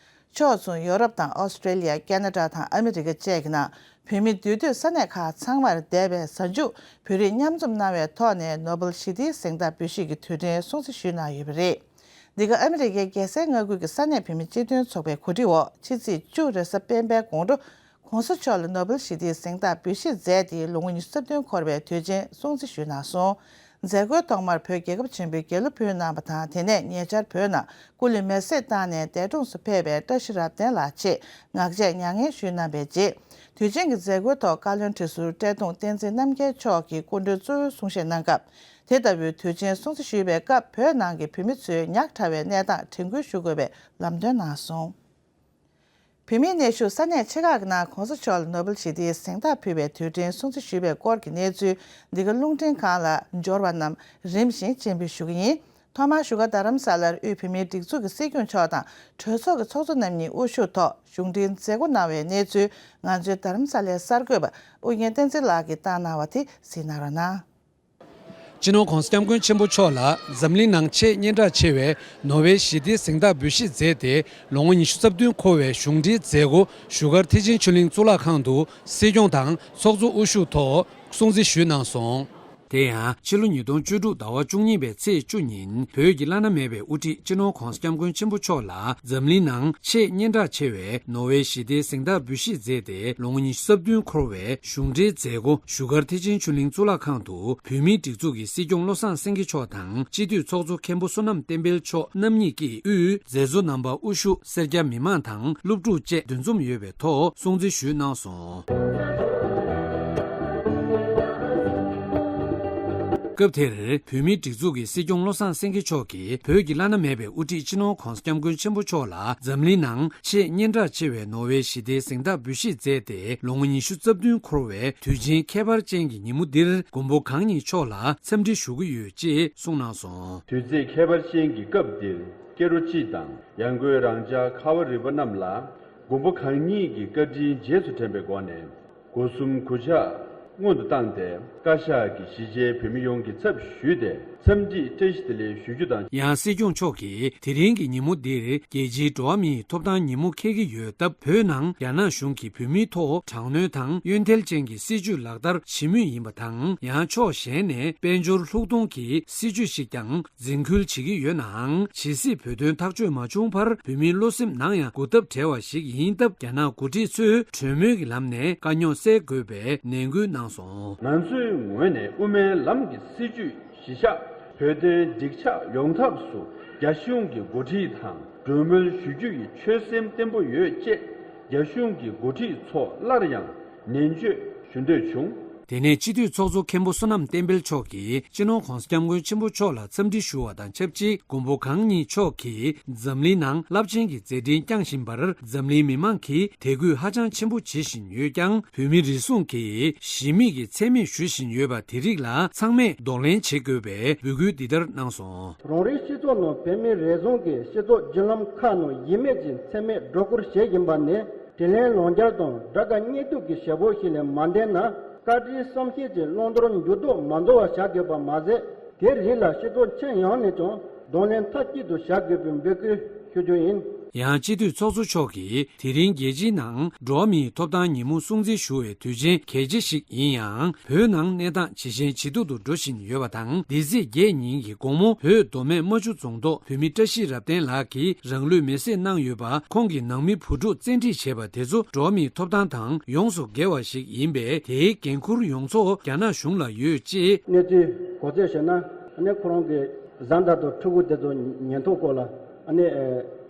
ཕྱོགས་མཚུངས་ཡོ་རོབ་དང་ཨོ་སི་ཀྲེ་ལི་ཡ། ཁེ་ན་ཌ་དང་ཨ་མི་རི་ཀ་བཅས་ཀྱི་ནང་བོད་མི་འདུས་སྡོད་ས་གནས་ཁག་ཚང་མར་འདས་པའི་གཟའ་མཇུག་བོད་རིགས་མཉམ་འཛོམས་གནང་བའི་ཐོག་ནས་ནོ་བེལ་ཞི་བདེའི་གཟེངས་རྟགས་འབུལ་བཞེས་ཀྱི་དུས་དྲན་སྲུང་བརྩི་ཞུས་གནང་ཡོད་པ་རེད། འདི་ག་ཨ་མི་རི་ཀའི་རྒྱལ་སའི་མངའ་ཁུལ་གྱི་ས་གནས་བོད་མི་སྤྱི་མཐུན་ཚོགས་པའི་གོ་སྒྲིག་འོག་ཕྱི་ཚེས་བཅུ་རེས་གཟའ་སྤེན་པའི་དགོང་དྲོ་༸གོང་ས་མཆོག་ལ་ནོ་བེལ་ཞི་བདེའི་གཟེངས་རྟགས་འབུལ་བཞེས་མཛད་དེ་ལོ་ངོ་ཉི་ཤུ་རྩ་བདུན་འཁོར་བའི་དུས་ཆེན་སྲུང་བརྩི་ཞུས་གནང་སོང་། མཛད་སྒོའི་ཐོག་མར་བོད་རྒྱལ་ཁབ་ཆེན་པོའི་རྒྱལ་གླུ་ཕུལ་གནང་བ་དང་། དེ་ནས་ཉེ་ཆར་བོད་ནང་སྐུ་ལུས་མེར་སྲེག་བཏང་ནས་འདས་གྲོངས་སུ་ཕེབས་པའི་བཀྲ་ཤིས་རབ་བརྟན་ལགས་ཆེད་ངག་བཅད་མྱ་ངན་ཞུས་གནང་བའི་རྗེས། དུས་ཆེན་གྱི་མཛད་སྒོའི་ཐོག་བཀའ་བློན་ཁྲི་ཟུར་བཀྲས་མཐོང་བསྟན་འཛིན་རྣམ་རྒྱལ་མཆོག་གིས་སྐུ་མགྲོན་གཙོ་བོའི་གསུང་བཤད་གནང་སྐབས། དེ་ལྟ་བུའི་དུས་ཆེན་སྲུང་བརྩི་ཞུས་པའི་སྐབས་བོད་ནང་གི་བོད་མི་ཚོས་ཉག་ཕྲ་བའི་གནས་སྟངས་དྲན་སྐུལ་ཞུ་དགོས་པའི་ལམ་སྟོན་གནང་སོང་། བོད་མིའི་གནས་བཞུགས་ས་གནས་ཆེ་ཁག་གི་ནང་༸གོང་ས་མཆོག་ལ་ནོ་བེལ་ཞི་བདེའི་གཟེངས་རྟགས་ཕུལ་བའི་དུས་དྲན་སྲུང་བརྩི་ཞུས་པའི་སྐོར་གྱི་གནས་ཚུལ་འདི་ག་རླུང་འཕྲིན་ཁང་ལ་འབྱོར་བ་རྣམས་རིམ་བཞིན་སྤྱན་འབུལ་ཞུ་གི་ཡིན། ཐོག་མར་བཞུགས་སྒར་རྡ་རམ་ས་ལར་དབུས་བོད་མིའི་སྒྲིག་འཛུགས་ཀྱི་སྲིད་སྐྱོང་མཆོག་དང་གྲོས་ཚོགས་ཀྱི་ཚོགས་གཙོ་རྣམ་གཉིས་དབུ་བཞུགས་ཐོག་གཞུང་འབྲེལ་མཛད་སྒོ་གནང་བའི་གནས་ཚུལ་ང་ཚོའི་རྡ་རམ་ས་ལའི་གསར་འགོད་པ་ཨུ་རྒྱན་བསྟན་འཛིན་ལགས་ཀྱིས་བཏང་གནང་བ་དེ་གཟིགས་གནང་རོགས་གནང་། སྤྱི་ནོར་༸གོང་ས་༸སྐྱབས་མགོན་ཆེན་པོ་མཆོག་ལ་འཛམ་གླིང་ནང་ཆེས་སྙན་གྲགས་ཆེ་བའི་ནོ་བེལ་ཞི་བདེའི་གཟེངས་རྟགས་འབུལ་བཞེས་མཛད་དེ་ལོ་ངོ་ཉི་ཤུ་རྩ་བདུན་འཁོར་བའི་གཞུང་འབྲེལ་མཛད་སྒོ་བཞུགས་སྒར་ཐེག་ཆེན་ཆོས་གླིང་གཙུག་ལག་ཁང་དུ་སྲིད་སྐྱོང་དང་ཚོགས་གཙོ་དབུ་བཞུགས་ཐོག་སྲུང་བརྩི་ཞུས་གནང་སོང་། དེ་ཡང་ཕྱི་ལོ་ཉིས་སྟོང་བཅུ་དྲུག་ཟླ་བ་བཅུ་གཉིས་པའི་ཚེས་བཅུ་ཉིན་བོད་ཀྱི་བླ་ན་མེད་པའི་དབུ་ཁྲིད་སྤྱི་ནོར་༸གོང་ས་༸སྐྱབས་མགོན་ཆེན་པོ་མཆོག་ལ་འཛམ་གླིང་ནང་ཆེས་སྙན་གྲགས་ཆེ་བའི་ནོ་བེལ་ཞི་བདེའི་གཟེངས་རྟགས་འབུལ་བཞེས་མཛད་དེ་ལོ་ངོ་ཉི་ཤུ་རྩ་བདུན་འཁོར་བའི་གཞུང་འབྲེལ་མཛད་སྒོ་བཞུགས་སྒར་ཐེག་ཆེན་ཆོས་གླིང་གཙུག་ལག་ཁང་དུ་བོད་མིའི་སྒྲིག་འཛུགས་ཀྱི་སྲིད་སྐྱོང་བློ་བཟང་སེང་གེ་མཆོག་དང་སྤྱི་འཐུས་ཚོགས་གཙོ་མཁན་པོ་བསོད་ནམས་བསྟན་འཕེལ་མཆོག་རྣམ་གཉིས་ཀྱིས་དབུས་མཛད་གཙོ་རྣམ་པ་དབུ་བཞུགས་སེར་སྐྱ་མི་མང་དང་སློབ་ཕྲུག་བཅས་འདུ་འཛོམས་ཡོད་པའི་ཐོག་སྲུང་བརྩི་ཞུས་གནང་སོང་། སྐབས་དེར་བོད་མིའི་སྒྲིག་འཛུགས་ཀྱི་སྲིད་སྐྱོང་བློ་བཟང་སེང་གེ་མཆོག་གིས་བོད་ཀྱི་བླ་ན་མེད་པའི་དབུ་ཁྲིད་སྤྱི་ནོར་༸གོང་ས་༸སྐྱབས་མགོན་ཆེན་པོ་མཆོག་ལ་འཛམ་གླིང་ནང་ཆེས་སྙན་གྲགས་ཆེ་བའི་ནོ་བེལ་ཞི་བདེའི་གཟེངས་རྟགས་འབུལ་བཞེས་མཛད་དེ་ལོ་ངོ་ཉི་ཤུ་རྩ་བདུན་འཁོར་བའི་དུས་ཆེན་ཁྱད་པར་ཅན་གྱི་ཉིན་མོ་འདིར་མགོན་པོ་གང་ཉིད་མཆོག་ལ་འཚམས་འདྲི་ཞུ་གི་ཡོད་ཅེས་གསུངས་གནང་སོང་། དུས་ཚེས་ཁྱད་པར་ཅན་གྱི་སྐབས་འདིར་སྐྱེ་འགྲོ་སྤྱི་དང་ཡང་སྒོས་རང་ཅག་ཁ་བ་རི་པ་རྣམས་ལ་མགོན་པོ་གང་ཉིད་ཀྱི་བཀའ་དྲིན་རྗེས་སུ་དྲན་པའི་སྒོ་ནས། སྒོ་གསུམ་གུས་ཕྱག་སྔོན་དུ་བཏང་སྟེ། བཀའ་ཤག་གིས་གཞིས་བྱེས་བོད་མི་ཡོངས་ཀྱི་ཚབ་ཞུས་ཏེ། འཚམས་འདྲི་བཀྲ་ཤིས་བདེ་ལེགས་ཞུ་རྒྱུ་དང་། ཡང་སྲིད་སྐྱོང་མཆོག་གིས་དེ་རིང་གི་ཉིན་མོ་འདིར་རྒྱལ་སྤྱིའི་འགྲོ་བ་མིའི་ཐོབ་ཐང་ཉིན་མོ་འཁེལ་གྱི་ཡོད་སྟབས། བོད་ནང་རྒྱ་ནག་གཞུང་གིས་བོད་མིའི་ཐོག་དྲག་གནོན་དང་གཡོན་ཐལ་ཅན་གྱི་སྲིད་བྱུས་ལག་བསྟར་བྱེད་མུས་ཡིན་པ་དང་། ཡང་ཕྱོགས་གཞན་ནས་དཔལ་འབྱོར་ལྷུག་གཏོང་གི་སྲིད་བྱུས་ཤིག་ཀྱང་འཛིན་སྐྱོང་བྱེད་ཀྱི་ཡོད་ནའང་། ཇི་སྲིད་བོད་དོན་ཐག་གཅོད་མ་བྱུང་བར་བོད་མིའི་བློ་སེམས་ནང་ཡང་སྒུག་ཐབས་བྲལ་བ་ཞིག་ཡིན་སྟབས། རྒྱ་ནག་འགོ་ཁྲིད་ཚོས་གྲོས་མོལ་གྱི་ལམ་ནས་དཀའ་རྙོག་སེལ་དགོས་པའི་ནན་སྐུལ་གནང་སོང་། ང་ཚོའི་ངོས་ནས་དབུ་མའི་ལམ་གྱི་སྲིད་བྱུས་གཞི་བཞག་བོད་དོན་འགྲིག་ཆགས་ཡོང་ཐབས་སུ་རྒྱ་གཞུང་གི་འགོ་ཁྲིད་དང་གྲོས་མོལ་ཞུ་རྒྱུ་ཡི་ཆོད་སེམས་བརྟན་པོ་ཡོད་ཅེས་རྒྱ་གཞུང་གི་འགོ་ཁྲིད་ཚོ་སླར་ཡང་ནན་བརྗོད་ཞུ་འདོད་བྱུང་། དེ་ནས་སྤྱི་འཐུས་ཚོགས་གཙོ་མཁན་པོ་བསོད་ནམས་བསྟན་འཕེལ་མཆོག་གིས་སྤྱི་ནོར་༧གོང་ས་༧སྐྱབས་མགོན་ཆེན་པོ་མཆོག་ལ་འཚམས་འདྲི་ཞུ་བ་དང་ཆབས་ཅིག་མགོན་པོ་གང་ཉིད་མཆོག་གིས་འཛམ་གླིང་ནང་རླབས་ཆེན་གྱི་མཛད་འཕྲིན་བསྐྱངས་བཞིན་པར་འཛམ་གླིང་མི་མང་གིས་དད་གུས་ཧ་ཅང་ཆེན་པོ་བྱེད་བཞིན་ཡོད་ཀྱང་། བོད་མི་རེ་ཟུང་གིས་གཞི་མེད་ཀྱི་མཚན་སྨད་ཞུ་བཞིན་ཡོད་པ་དེ་རིགས་ལ་ཚང་མས་གདོང་ལེན་བྱེད་དགོས་པའི་འབོད་སྐུལ་འདི་ལྟར་གནང་སོང་། རང་རེའི་སྤྱི་ཚོགས་ནང་བོད་མི་རེ་ཟུང་གིས་སྤྱི་ཚོགས་བརྒྱུད་ལམ་ཁག་ནང་གཞི་མེད་ཀྱི་མཚན་སྨད་སྒྲོ་སྐུར་བྱེད་བཞིན་པ་ནི། དྲིན་ལན་ལོག་འཇལ་དང་དགྲ་དགའ་གཉེན་སྡུག་གི་བྱེད་སྒོ་ཞིག་ལས་མ་འདས་ན། བཀའ་དྲིན་བསམ་ཤེས་ཀྱིས་བླང་དོར་འགྱུར་ལྡོག་མ་འགྲོ་བ་བྱ་དགོས་པ་མ་ཟད། དེའི་རིགས་ལ་སྤྱི་ཚོགས་ཁྱོན་ཡོངས་ནས་ཀྱང་གདོང་ལེན་མཐའ་གཅིག་ཏུ་བྱ་དགོས་པའི་འབོད་སྐུལ་ཞུ་རྒྱུ་ཡིན། ཡང་སྤྱི་འཐུས་ཚོགས་གཙོ་མཆོག་གིས། དེ་རིང་རྒྱལ་སྤྱིའི་ནང་འགྲོ་བ་མིའི་ཐོབ་ཐང་ཉིན་མོ་སྲུང་བརྩི་ཞུ་བའི་དུས་ཆེན་གལ་ཆེ་ཞིག་ཡིན་ཡང་། བོད་ནང་གནས་སྟངས་ཇེ་ཞན་ཇེ་སྡུག་ཏུ་འགྲོ་བཞིན་ཡོད་པ་དང་། འདི་ཚེས་བརྒྱད་ཉིན་གྱི་དགོང་མོ་བོད་མདོ་སྨད་རྨ་ཆུ་རྫོང་ཐོག་བོད་མི་བཀྲ་ཤིས་རབ་བརྟན་ལགས་ཀྱིས་རང་ལུས་མེར་སྲེག་གནང་ཡོད་པ། ཁོང་གི་ནང་མི་བུ་ཕྲུག་བཙན་ཁྲིད་བྱས་པ་དེ་ཚོ་འགྲོ་བ་མིའི་ཐོབ་ཐང་དང་ཡོངས་སུ་འགལ་བ་ཞིག་ཡིན་པས། དེའི་འགན་འཁུར་ཡོངས་རྫོགས་རྒྱ་ནག་གཞུང་ལ་ཡོད་ཅེས། གནས་ཚུལ་གོ་ཚོད་བྱས་ན། ཨ་ནི་ཁོ་རང་གི་བཟའ་ཟླ་དང་ཕྲུ་གུ་དེ་ཚོ་ཉེན་རྟོག་སྐོར་ལ་ཨ་ནི་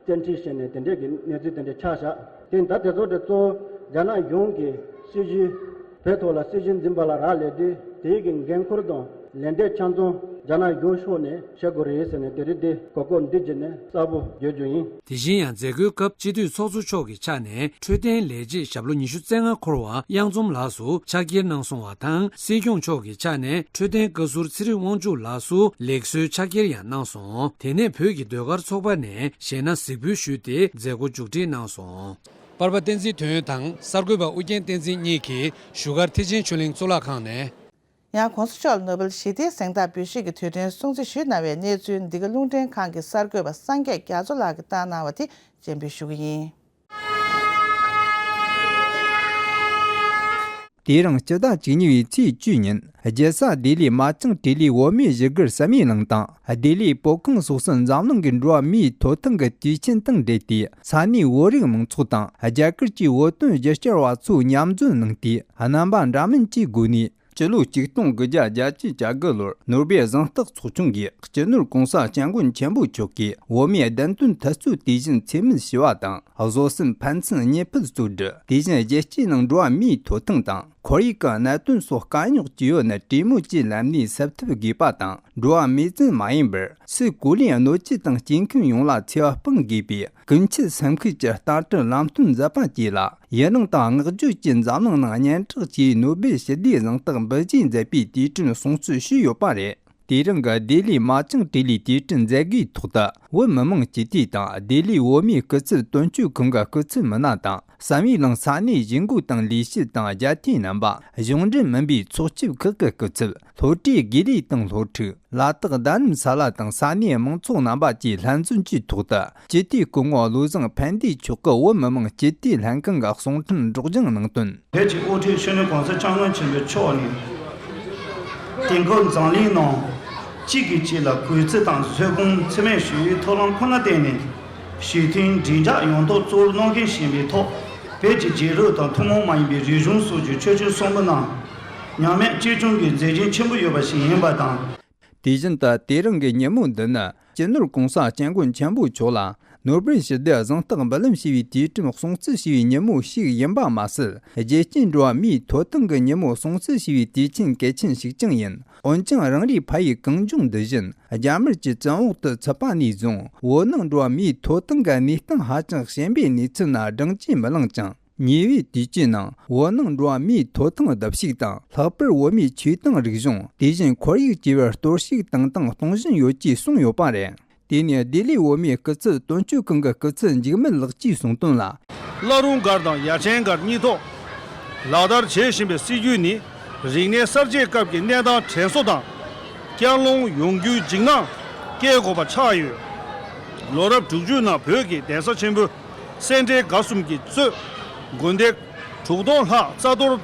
བཙན་ཁྲིད་བྱས་ནས་དེ་འདྲས་ཀྱི་གནས་ཚུལ་དེ་འདྲས་ཆགས་བཞག་དེ་ད་དེ་ཚོ་དེ་གཙོ་བོ་རྒྱ་ནག་གཞུང་གི་སྲིད་བྱུས། བོད་ཐོག་ལ་སྲིད་བྱུས་འཛིན་པ་ལ་རག་ལས་ཏེ། དེའི་གི་འགན་འཁུར་དང་ལན་འདེབས་ཆ་ཚང་རྒྱ་ནག་གཞུང་ཕྱོགས་ནས་བྱེད་དགོས་རེད་ཟེར་ནས་དེ་རིང་འདི་གོ་སྐབས་འདི་བརྒྱུད་ནས་གསལ་པོ་བརྗོད་རྒྱུ་ཡིན། དེ་བཞིན་ཡང་མཛད་སྒོའི་སྐབས་སྤྱི་འཐུས་ཚོགས་གཙོ་མཆོག་གི་ཕྱག་ནས་འཕྲོད་བསྟེན་ལས་བྱེད་ཞབས་ལོ་ཉི་ཤུ་རྩ་ལྔ་འཁོར་བ་གཡང་འཛོམས་ལགས་སུ་ཕྱག་འཁྱེར་གནང་སོང་བ་དང་། སྲིད་སྐྱོང་མཆོག་གི་ཕྱག་ནས་འཕྲོད་བསྟེན་བཀའ་ཟུར་ཚེ་རིང་དབང་ཕྱུག་ལགས་སུ་ལེགས་གསོའི་ཕྱག་འཁྱེར་ཡང་གནང་སོང་། དེ་ནས་བོད་ཀྱི་ཟློས་གར་ཚོགས་པ་ནས་གཞས་སྣ་གཟིགས་འབུལ་ཞུས་ཏེ་མཛད་སྒོ་མཇུག་སྒྲིལ་གནང་སོང་། པར་པ་བསྟན་འཛིན་དོན་དང་གསར་འགོད་པ་ཨུ་རྒྱན་བསྟན་འཛིན་གཉིས་ཀྱིས་བཞུགས་སྒར་ཐེག་ཆེན་ཆོས་གླིང་གཙུག་ལག་ཁང་ནས། ཡང་༧གོང་ས་མཆོག་ལ་ནོ་བེལ་ཞི་བདེའི་གཟེངས་རྟགས་འབུལ་བཞེས་ཀྱི་དུས་དྲན་སྲུང་བརྩི་ཞུས་གནང་བའི་གནས་ཚུལ་འདི་ག་རླུང་འཕྲིན་ཁང་གི་གསར་འགོད་པ་སངས་རྒྱས་རྒྱ་མཚོ་ལགས་ཀྱིས་བཏང་གནང་བ་དེ་སྙན་སྒྲོན་ཞུ་གི་ཡིན། དེ་རིང་སྤྱི་ཟླ་བཅུ་གཉིས་པའི་ཚེས་བཅུ་ཉིན་རྒྱལ་ས་ལྡི་ལི་མ་ཅང་ཏྲི་ལི་བོད་མིའི་བཞུགས་སྒར་བསམ་ཡས་གླིང་དང་ལྡི་ལིའི་བོད་ཁང་སོགས་སུ་འཛམ་གླིང་གི་འགྲོ་བ་མིའི་ཐོབ་ཐང་གི་དུས་ཆེན་དང་འབྲེལ་ཏེ། ས་གནས་བོད་རིགས་མང་ཚོགས་དང་རྒྱ་གར་གྱི་བོད་དོན་རྒྱབ་སྐྱོར་བ་ཚོ་མཉམ་འཛོམས་གནང་སྟེ། རྣམ་པ་འདྲ་མིན་གྱི་སྒོ་ནས། སྤྱི་ལོ་ཆིག་སྟོང་དགུ་བརྒྱ་བརྒྱད་ཅུ་གྱ་དགུ་ལོར་ནོ་སྦེལ་གཟེངས་རྟགས་ཚོགས་ཆུང་གིས་སྤྱི་ནོར་༧གོང་ས་༧སྐྱབས་མགོན་ཆེན་པོ་མཆོག་གིས་བོད་མིའི་བདེན་དོན་འཐབ་རྩོད་དུས་ཆེན་འཚེ་མེད་ཞི་བ་དང་། བཟོད་བསྲན་ཕན་ཚུན་གཉིས་ཕན་གཙོ་སྒྲིལ། དེ་བཞིན་རྒྱལ་སྤྱིའི་ནང་འགྲོ་བ་མིའི་ཐོབ་ཐང་དང་ཁོར་ཡུག་གི་གནད་དོན་སོགས་དཀའ་རྙོག་ཅི་ཡོད་ནས་གྲོས་མོལ་གྱི་ལམ་ནས་སེལ་ཐབས་དགོས་པ་དང་། འགྲོ་བ་མིའི་བཙུན་མ་ཡིན་པར་སུ་གོ་ལའི་གནོད་བྱེད་དང་སྐྱེ་ཁམས་ཡོངས་ལ་འཚེ་བ་སྤང་དགོས་པའི་ཀུན་མཁྱེན་སེམས་བསྐྱེད་ཀྱི་རྟ་དྲེལ་ལམ་སྟོན་མཛད་པ་བཅས་ལ་ཡི་རང་དང་བསྔགས་བརྗོད་ཀྱིས་འཛམ་གླིང་ནང་སྙན་གྲགས་ཆེ་བའི་ནོ་སྦེལ་ཞི་བདེའི་གཟེངས་རྟགས་འབུལ་བཞེས་མཛད་པའི་དུས་དྲན་སྲུང་བརྩི་ཞུས་ཡོད་པ་རེད། དེ་རིང་གི་ལྡི་ལི་མ་ཅང་ཏྲི་ལིའི་དུས་དྲན་མཛད་སྒོའི་ཐོག་ཏུ་བོད་མི་མང་སྤྱི་འཐུས་དང་ལྡི་ལིའི་བོད་མིའི་སྐུ་ཚབ་དོན་གཅོད་ཁང་གི་སྐུ་ཚབ་མི་སྣ་དང་བསམ་ཡས་གླིང་ས་གནས་གཞིས་འགོ་དང་ལས་བྱེད་དང་རྒྱལ་བསྟན་རྣམ་པ། གཞུང་འབྲེལ་མིན་པའི་ཚོགས་སྐྱིད་ཁག་གི་སྐུ་ཚབ། སློབ་གྲྭའི་དགེ་ལས་དང་སློབ་ཕྲུག་ལ་དྭགས་རྡ་རམ་ས་ལ་དང་ས་གནས་མང་ཚོགས་རྣམ་པ་བཅས་ལྷན་འཛོམས་ཀྱི་ཐོག་ཏུ་སྤྱི་འཐུས་སྐུ་ངོ་བློ་བཟང་ཕན་བདེ་མཆོག་གིས་བོད་མི་མང་སྤྱི་འཐུས་ལྷན་ཁང་གི་གསུང་འཕྲིན་སྒྲོག་སྦྱང་གནང་དོན། བོད་ཀྱི་དབུ་ཁྲིད་སྤྱི་ནོར་༧གོང་ས་༧སྐྱབས་མགོན་ཆེན་པོ་མཆོག་ནས། དེང་སྐབས་འཛམ་གླིང་ནང་གཅིག་གིས་གཅིག་ལ་གུས་བརྩི་དང་བཟོད་སྒོམ་འཚེ་མེད་ཞི་བའི་ཐབས་ལམ་ཁོ་ན་བརྟེན་ནས་ཞི་མཐུན་འབྲེལ་འདྲིས་ཡོང་ཐབས་གཙོ་བོར་གནང་མཁན་ཞིག་ཡིན་པའི་ཐོག་བོད་ཀྱི་རྒྱལ་རབས་དང་ཐུན་མོང་མ་ཡིན་པའི་རིག་གཞུང་སོགས་ཀྱི་ཆོས་ཅན་གསུམ་པོའི་ནང་མཉམ་མེད་གཅིག་མཚུངས་ཀྱི་མཛད་རྗེས་ཆེན་པོ་ཡོད་པ་ཞིག་ཡིན་པ་དང་། དེ་བཞིན་དུ་དེ་རིང་གི་ཉིན་མོ་འདི་ནི་སྤྱི་ནོར་༧གོང་ས་༧སྐྱབས་མགོན་ཆེན་པོ་མཆོག་ལ་ནོ་སྦེལ་ཞི་བདེའི་གཟེངས་རྟགས་འབུལ་ལམ་ཞུས་པའི་དུས་དྲན་སྲུང་བརྩི་ཞུས་པའི་ཉིན་མོ་ཞིག་ཡིན་པ་མ་ཟད། རྒྱལ་སྤྱིའི་འགྲོ་བ་མིའི་ཐོབ་ཐང་གི་ཉིན་མོ་སྲུང་བརྩི་ཞུས་པའི་དུས་ཆེན་གལ་ཆེན་ཞིག་ཀྱང་ཡིན། འོན་ཀྱང་རང་རེའི་ཕ་ཡུལ་གངས་ལྗོངས་འདི་བཞིན་རྒྱ་དམར་གྱི་བཙན་འོག་ཏུ་ཚུད་པ་ནས་བཟུང་བོད་ནང་འགྲོ་བ་མིའི་ཐོབ་ཐང་གི་གནས་སྟངས་ཧ་ཅང་ཞན་པའི་གནས་ཚུལ་ནི་བགྲང་གིས་མི་ལང་ཅིང་། ཉེ་བའི་དུས་ཀྱི་ནང་བོད་ནང་འགྲོ་བ་མིའི་ཐོབ་ཐང་བརྡབ་གསིག་དང་། ལྷག་པར་བོད་མིའི་ཆོས་དང་རིག་གཞུང་། དེ་བཞིན་ཁོར་ཡུག་བཅས་པར་གཏོར་བཤིག་བཏང་སྟངས་གཏོང་བཞིན་ཡོད་ཅེས་གསུངས་ཡོད་པ་རེད། དེ་ནས་ལྡི་ལིའི་བོད་མིའི་སྐུ་ཚབ་དོན་གཅོད་ཁང་གི་སྐུ་ཚབ་འཇིགས་མེད་ལགས་ཀྱིས་གསུངས་དོན་ལ། བླ་རུང་སྒར་དང་ཡ་ཆེན་སྒར་གཉིས་ཐོག་ལག་བསྟར་བྱེད་བཞིན་པའི་སྲིད་ཇུས་ནི། རིག་གནས་གསར་བརྗེའི་སྐབས་ཀྱི་གནས་སྟངས་དྲན་གསོ་དང་། བསྐྱར་སློང་ཡོང་རྒྱུའི་འཇིགས་སྣང་སྐྱེ་དགོས་པ་ཆགས་ཡོད། ལོ་རབས་དྲུག་ཅུའི་ནང་བོད་ཀྱི་གདན་ས་ཆེན་པོའི་སེ་འབྲས་དགའ་གསུམ་གྱིས་གཙོས་དགོན་སྡེ་དྲུག་སྟོང་ལྷག་རྩ་གཏོར་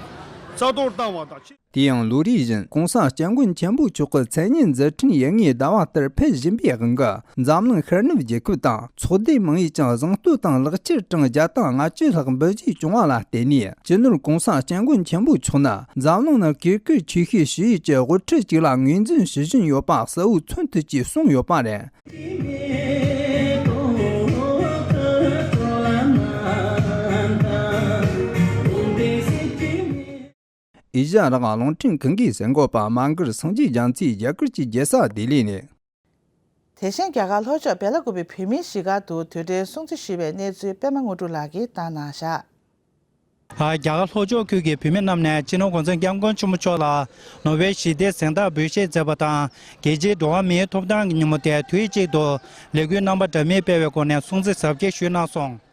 རྩ་གཏོར་བཏང་བ་དང་། དེ་ཡང་ལོ་རེ་བཞིན་༧གོང་ས་༧སྐྱབས་མགོན་ཆེན་པོ་མཆོག་གི་མཚན་སྙན་མཛད་འཕྲིན་ཡུལ་དངོས་ཟླ་བ་ལྟར་ཕེབས་བཞིན་པའི་དབང་གིས། འཛམ་གླིང་ཤར་ནུབ་རྒྱལ་ཁབ་དང་ཚོགས་སྡེ་མང་པོས་ཀྱང་གཟེངས་བསྟོད་དང་ལག་ཁྱེར་གྲངས་བརྒྱ་དང་ལྔ་བཅུ་ལྷག་འབུལ་བཞེས་བྱུང་བ་ལ་བརྟེན་ནས། སྤྱི་ནོར་༧གོང་ས་༧སྐྱབས་མགོན་ཆེན་པོ་མཆོག་ནི་འཛམ་གླིང་ནང་གུས་བཀུར་ཆེ་ཤོས་ཞུ་ཡུལ་གྱི་དབུ་ཁྲིད་ཅིག་ལ་ངོས་འཛིན་ཞུ་བཞིན་ཡོད་པ་གསལ་བོ་མཚོན་ཐུབ་ཅེས་གསུངས་ཡོད་པ་རེད། ཨེ་ཤ་ཡ་རང་དབང་རླུང་འཕྲིན་ཁང་གི་གསར་འགོད་པ་མང་སྒེར་སངས་རྒྱས་རྒྱ་མཚོས་རྒྱ་གར་གྱི་རྒྱལ་ས་ལྡི་ལི་ནས། དེ་བཞིན་རྒྱ་གར་ལྷོ་ཕྱོགས་སྦེ་ལ་ཀུ་པེ་བོད་མིའི་གཞིས་སྒར་དུ་དུས་དྲན་སྲུང་བརྩི་ཞུས་པའི་གནས་ཚུལ་པད་མ་དངོས་གྲུབ་ལགས་ཀྱིས་བཏང་གནང་བཞག། རྒྱ་གར་ལྷོ་ཕྱོགས་ཁུལ་གྱི་བོད་མི་རྣམས་ནས་སྤྱི་ནོར་གོང་ས་སྐྱབས་མགོན་ཆེན་པོ་མཆོག་ལ་ནོ་བེལ་ཞི་བདེའི་གཟེངས་རྟགས་འབུལ་བཞེས་མཛད་པ་དང་། རྒྱལ་སྤྱིའི་འགྲོ་བ་མིའི་ཐོབ་ཐང་གི་ཉིན་མོ་དེ་དུས་གཅིག་ཏུ་ལས་འགུལ་རྣམ་པ་འདྲ་མིན་སྤེལ་བའི་སྒོ་ནས་སྲུང་བརྩི་གཟབ་རྒྱས་ཞུས་གནང་སོང་།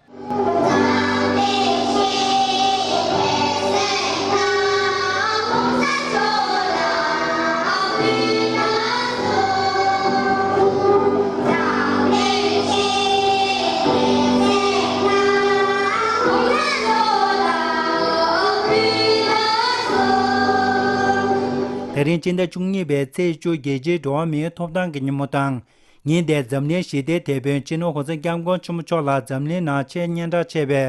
དེ་རིང་སྤྱི་ཟླ་བཅུ་གཉིས་པའི་ཚེས་བཅུ་རྒྱལ་སྤྱིའི་འགྲོ་བ་མིའི་ཐོབ་ཐང་གི་ཉིན་མོ་དང་། ཉིན་དེར་འཛམ་གླིང་ཞི་བདེའི་དེད་དཔོན་སྤྱི་ནོར་གོང་ས་སྐྱབས་མགོན་ཆེན་པོ་མཆོག་ལ་འཛམ་གླིང་ནང་ཆེས་སྙན་གྲགས་ཆེ་བའི་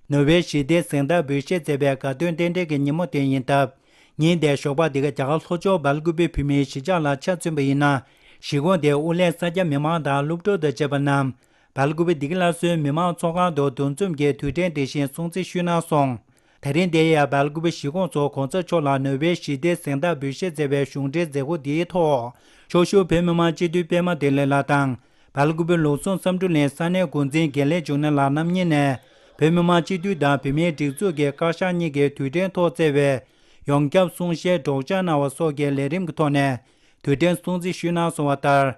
ནོ་བེལ་ཞི་བདེའི་གཟེངས་རྟགས་འབུལ་བཞེས་མཛད་པའི་དགའ་སྟོན་རྟེན་འབྲེལ་གྱི་ཉིན་མོ་དེ་ཡིན་སྟབས། ཉིན་དེའི་ཞོགས་པ་འདི་ག་རྒྱ་གར་ལྷོ་ཕྱོགས་སྦེལ་ཀུ་པེ་བོད་མིའི་གཞིས་ཆགས་ལ་ཆ་མཚོན་པ་ཡིན་ན། གཞིས་ཁོངས་དེའི་ཨུ་ལྷན་ས་སྐྱ་མི་མང་དང་སློབ་ཕྲུག་དང་བཅས་པ་རྣམས་སྦེལ་ཀུ་པེ་བདེ་སྐྱིད་སླར་གསོའི་མི་མང་ཚོགས་ཁང་དུ་འདུ་འཛོམས་ཀྱིས་དུས་དྲན་དེ་བཞིན་སྲུང་བརྩི་ཞུས་གནང་སོང་། དེ་རིང་འདིར་ཡང་སྦེལ་ཀུ་པེ་གཞིས་ཁོངས་སུ་གོང་ས་མཆོག་ལ་ནོ་བེལ་ཞི་བདེའི་གཟེངས་རྟགས་འབུལ་བཞེས་མཛད་པའི་གཞུང་འབྲེལ་མཛད་སྒོ་འདིའི་ཐོག་ཕྱོགས་བཞུགས་བོད་མི་མང་སྤྱི་འཐུས་པད་མ་བདེ་ལེགས་ལགས་དང་། སྦེལ་ཀུ་པེ་ལུགས་ཟུང་བསམ་གྲུབ་གླིང་ས་གནས་འགོ་འཛིན་དགེ་ལེགས་འབྱུང་གནས་ལགས་རྣམ་གཉིས་ནས་བོད་མི་མང་སྤྱི་འཐུས་དང་བོད་མིའི་སྒྲིག་འཛུགས་ཀྱི་བཀའ་ཤག་གཉིས་ཀྱིས་དུས་དྲན་ཐོག་བསྩལ་བའི་ཡོངས་ཁྱབ་གསུང་བཤད་སྒྲོག་སྦྱང་གནང་བ་སོགས་ཀྱི་ལས་རིམ་གྱི་ཐོག་ནས། དུས་དྲན་སྲུང་བརྩི་ཞུས་གནང་སོང་བ་ལྟར།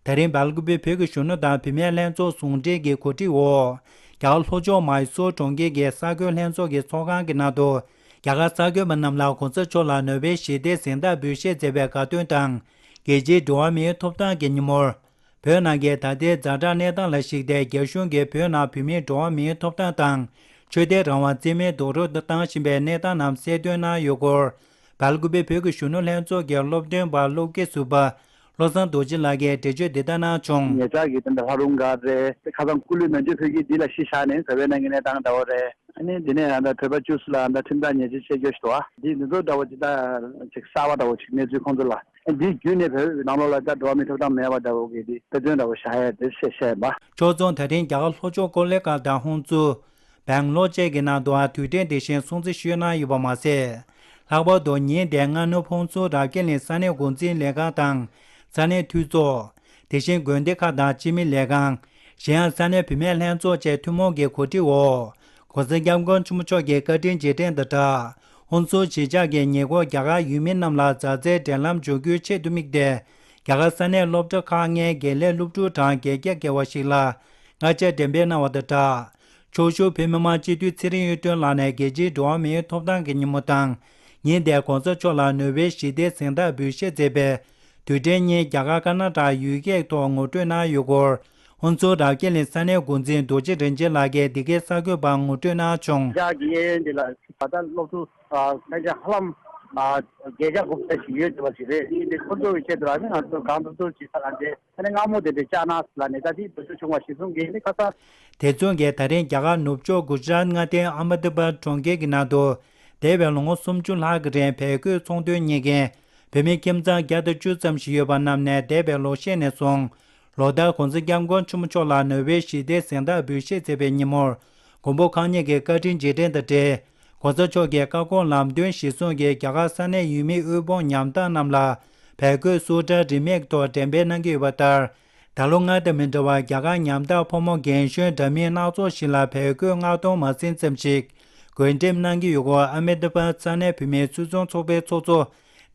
ད་རིང་སྦེལ་ཀུ་པེ་བོད་ཀྱི་གཞོན་ནུ་དང་བུད་མེད་ལྷན་ཚོགས་ཟུང་འབྲེལ་གྱི་གོ་སྒྲིག་འོག་རྒྱ་གར་ལྷོ་ཕྱོགས་མཱི་སོར་གྲོང་ཁྱེར་གྱི་གསར་འགོད་ལྷན་ཚོགས་ཀྱི་ཚོགས་ཁང་གི་ནང་དུ། རྒྱ་གར་གསར་འགོད་པ་རྣམས་ལ་གོང་ས་མཆོག་ལ་ནོ་བེལ་ཞི་བདེའི་གཟེངས་རྟགས་འབུལ་བཞེས་མཛད་པའི་དགའ་སྟོན་དང་། རྒྱལ་སྤྱིའི་འགྲོ་བ་མིའི་ཐོབ་ཐང་གི་ཉིན་མོར། བོད་ནང་གི་ད་ལྟའི་ཛ་དྲག་གནས་སྟངས་ལ་གཞིགས་ཏེ། རྒྱ་གཞུང་གིས་བོད་ནང་བོད་མིའི་འགྲོ་བ་མིའི་ཐོབ་ཐང་དང་། ཆོས་དད་རང་དབང་རྩིས་མེད་རྡོག་རོལ་དུ་བཏང་བཞིན་པའི་གནས་སྟངས་རྣམས་གསལ་སྟོན་གནང་ཡོད་སྐོར། སྦེལ་ཀུ་པེ་བོད་ཀྱི་གཞོན་ནུ་ལྷན་ཚོགས་ཀྱི་སློབ་སྟོན་པ་སློབ་དགེ་ཟུར་པ་བློ་བཟང་རྡོ་རྗེ་ལགས་ཀྱིས་འགྲེལ་བརྗོད་འདི་ལྟར་གནང་བྱུང་། ཉེ་ཆར་གྱི་ད་ལྟ་ལྷ་རུང་སྒར་རེད། ཁ་སང་སྐུ་ལུས་ནང་ཆོས་ཕེབས་ཀྱི་འདི་ལ་གཞི་བཞག་ནས་བོད་པའི་ནང་གི་གནས་སྟངས་འདྲ་བོ་རེད། ཨ་ནི་འདི་ནས་ཡང་ད་བོད་པ་བཅུ་གསུམ་ལ་ད་ཁྲིམས་ཐག་ཉེས་ཆད་བཅད་རྒྱུ་ཞིག་འདུག་ཨ། འདི་འདི་ཚོ་འདྲ་བོ་ཅིག་ད་ཅིག་གསར་བ་འདྲ་བོ་ཅིག་གནས་ཚུལ་ཁོང་ཚོ་ལ་འདི་བརྒྱུད་ནས་བོད་ནང་ལོགས་ལ་ད་འགྲོ་བ་མིའི་ཐོབ་ཐང་མེད་པ་འདྲ་བོ་གི་འདི་དཔེ་མཚོན་འདྲ་བོ་བཞག་ཡ་དེ་བཤད་བཤད་པ། ཕྱོགས་མཚུངས་ད་རིང་རྒྱ་གར་ལྷོ་ཕྱོགས་ཀོ་ལི་གྷལ་དང་ཧུན་སུར། སྦེང་ལོར་བཅས་ཀྱི་ནང་དུའང་དུས་དྲན་དེ་བཞིན་སྲུང་བརྩི་ཞུས་གནང་ཡོད་པ་མ་ཟད། ལྷག་པར་དུ་ཉིན་དེའི་སྔ་ནུབ་ཧུན་སུར་རབ་རྒྱས་གླིང་ས་གནས་འགོ་འཛིན་ལས་ཁང་དང་། ས་གནས་འཐུས་ཚོགས། དེ་བཞིན་དགོན་སྡེ་ཁག་དང་སྤྱི་མི་ལས་ཁང་། གཞན་ཡང་ས་གནས་བུད་མེད་ལྷན་ཚོགས་བཅས་ཐུན་མོང་གི་གོ་སྒྲིག་འོག་གོང་ས་སྐྱབས་མགོན་ཆེན་པོ་མཆོག་གི་བཀའ་དྲིན་རྗེས་དྲན་དང་སྦྲགས། ཧུན་སུར་གཞིས་ཆགས་ཀྱི་ཉེ་འཁོར་རྒྱ་གར་ཡུལ་མི་རྣམས་ལ་མཛའ་བརྩེའི་འབྲེལ་ལམ་འཇོག་རྒྱུའི་ཆེད་དུ་དམིགས་ཏེ། རྒྱ་གར་ས་གནས་སློབ་གྲྭ་ཁག་ལྔའི་དགེ་ལས་སློབ་ཕྲུག་གྲངས་བརྒྱད་བརྒྱ་བརྒལ་བ་ཞིག་ལ་མངའ་ཆ་འགྲེམས་སྤེལ་གནང་བ་དང་སྦྲགས། ཕྱོགས་བཞུགས་བོད་མི་མང་སྤྱི་འཐུས་ཚེ་རིང་གཡུ་སྒྲོན་ལགས་ནས་རྒྱལ་སྤྱིའི་འགྲོ་བ་མིའི་ཐོབ་ཐང་གི་ཉིན་མོ་དང་། ཉིན་དེར་གོང་ས་མཆོག་ལ་ནོ་བེལ་ཞི་བདེའི་གཟེངས་རྟགས་འབུལ་བཞེས་མཛད་པའི་དུས་དྲན་ཉིན་རྒྱ་གར་ཀར་ནཱ་ཊ་ཡུལ་སྐད་ཐོག་ངོ་སྤྲོད་གནང་ཡོད་སྐོར། ཧུན་སུར་རབ་རྒྱས་གླིང་ས་གནས་འགོ་འཛིན་རྡོ་རྗེ་རིན་ཆེན་ལགས་ཀྱིས་འདི་གའི་གསར་འགོད་པར་ངོ་སྤྲོད་གནང་བྱུང་། ལྗགས་ཀྱི་གཡས་གཡོན་འདི་ལ་ད་ལྟ་སློབ་ཕྲུག་ཨ་སློབ་གྲྭ་ཧ་ལམ་ཨ་བརྒྱད་བརྒྱ་དགུ་བརྒྱ་ཞིག་ཡོད་བསྡད་པ་ཞིག་རེད། ཡིན་དེ་ཁོ་ཚོ་གི་ཆེད་དུ་ཨ་ནི་ང་ཚོ་གང་ཐུབ་ཐུབ་ཅིག་ད་ལ་འདི་ཨ་ནི་མངར་མོ་དེ་འདྲ་བཅག་ན་ལ་ནི་ད་དེ་འདོད་ཆུང་བ་ཞིག་གསུང་གི་ནི་ཁ་སང་། དེ་མཚུངས་ཀྱིས་ད་རིང་རྒྱ་གར་ནུབ་ཕྱོགས་གུ་ཇ་རཱཏ་མངའ་སྡེའི་ཨ་མེ་ད་བཱད་གྲོང་ཁྱེར་གྱི་ནང་དུ་འདས་པའི་ལོ་ངོ་སུམ་ཅུ་ལྷག་གི་རིང་བལ་གོས་ཚོང་དོན་གཉེར་མཁན་བོད་མི་ཁྱིམ་ཚང་བརྒྱ་དང་བཅུ་ཙམ་ཞིག་ཡོད་པ་རྣམས་ནས་འདས་པའི་ལོ་ཤས་ནས་བཟུང་། ལོ་ལྟར་གོང་ས་སྐྱབས་མགོན་ཆེན་པོ་མཆོག་ལ་ནོ་བེལ་ཞི་བདེའི་གཟེངས་རྟགས་འབུལ་བཞེས་མཛད་པའི་ཉིན་མོར། མགོན་པོ་གང་ཉིད་ཀྱི་བཀའ་དྲིན་རྗེས་དྲན་དང་འབྲེལ། གོང་ས་མཆོག་གི་བཀའ་དགོངས་ལམ་སྟོན་གཞིར་བཟུང་གིས་རྒྱ་གར་ས་གནས་ཡུལ་མི་དབུལ་ཕོངས་ཉམ་ཐག་རྣམས་ལ་བལ་གོས་སུ་ཊར་རིན་མེད་ཐོག་འགྲེམས་སྤེལ་གནང་གི་ཡོད་པ་ལྟར། ད་ལོ་སྔར་དང་མི་འདྲ་བར་རྒྱ་གར་ཉམ་ཐག་ཕོ་མོ་རྒན་གཞོན་འདྲ་མིན་སྣ་ཚོགས་ཤིག་ལ་བལ་གོས་ལྔ་སྟོང་མ་ཟིན་ཙམ་ཞིག་བགོ་འགྲེམས་གནང་གི་ཡོད་སྐོར་ཨ་མེ་ད་བཱད་ས་གནས་བུད་མེད་འཐུས་ཚང་ཚོགས་པའི་ཚོགས་གཙོ་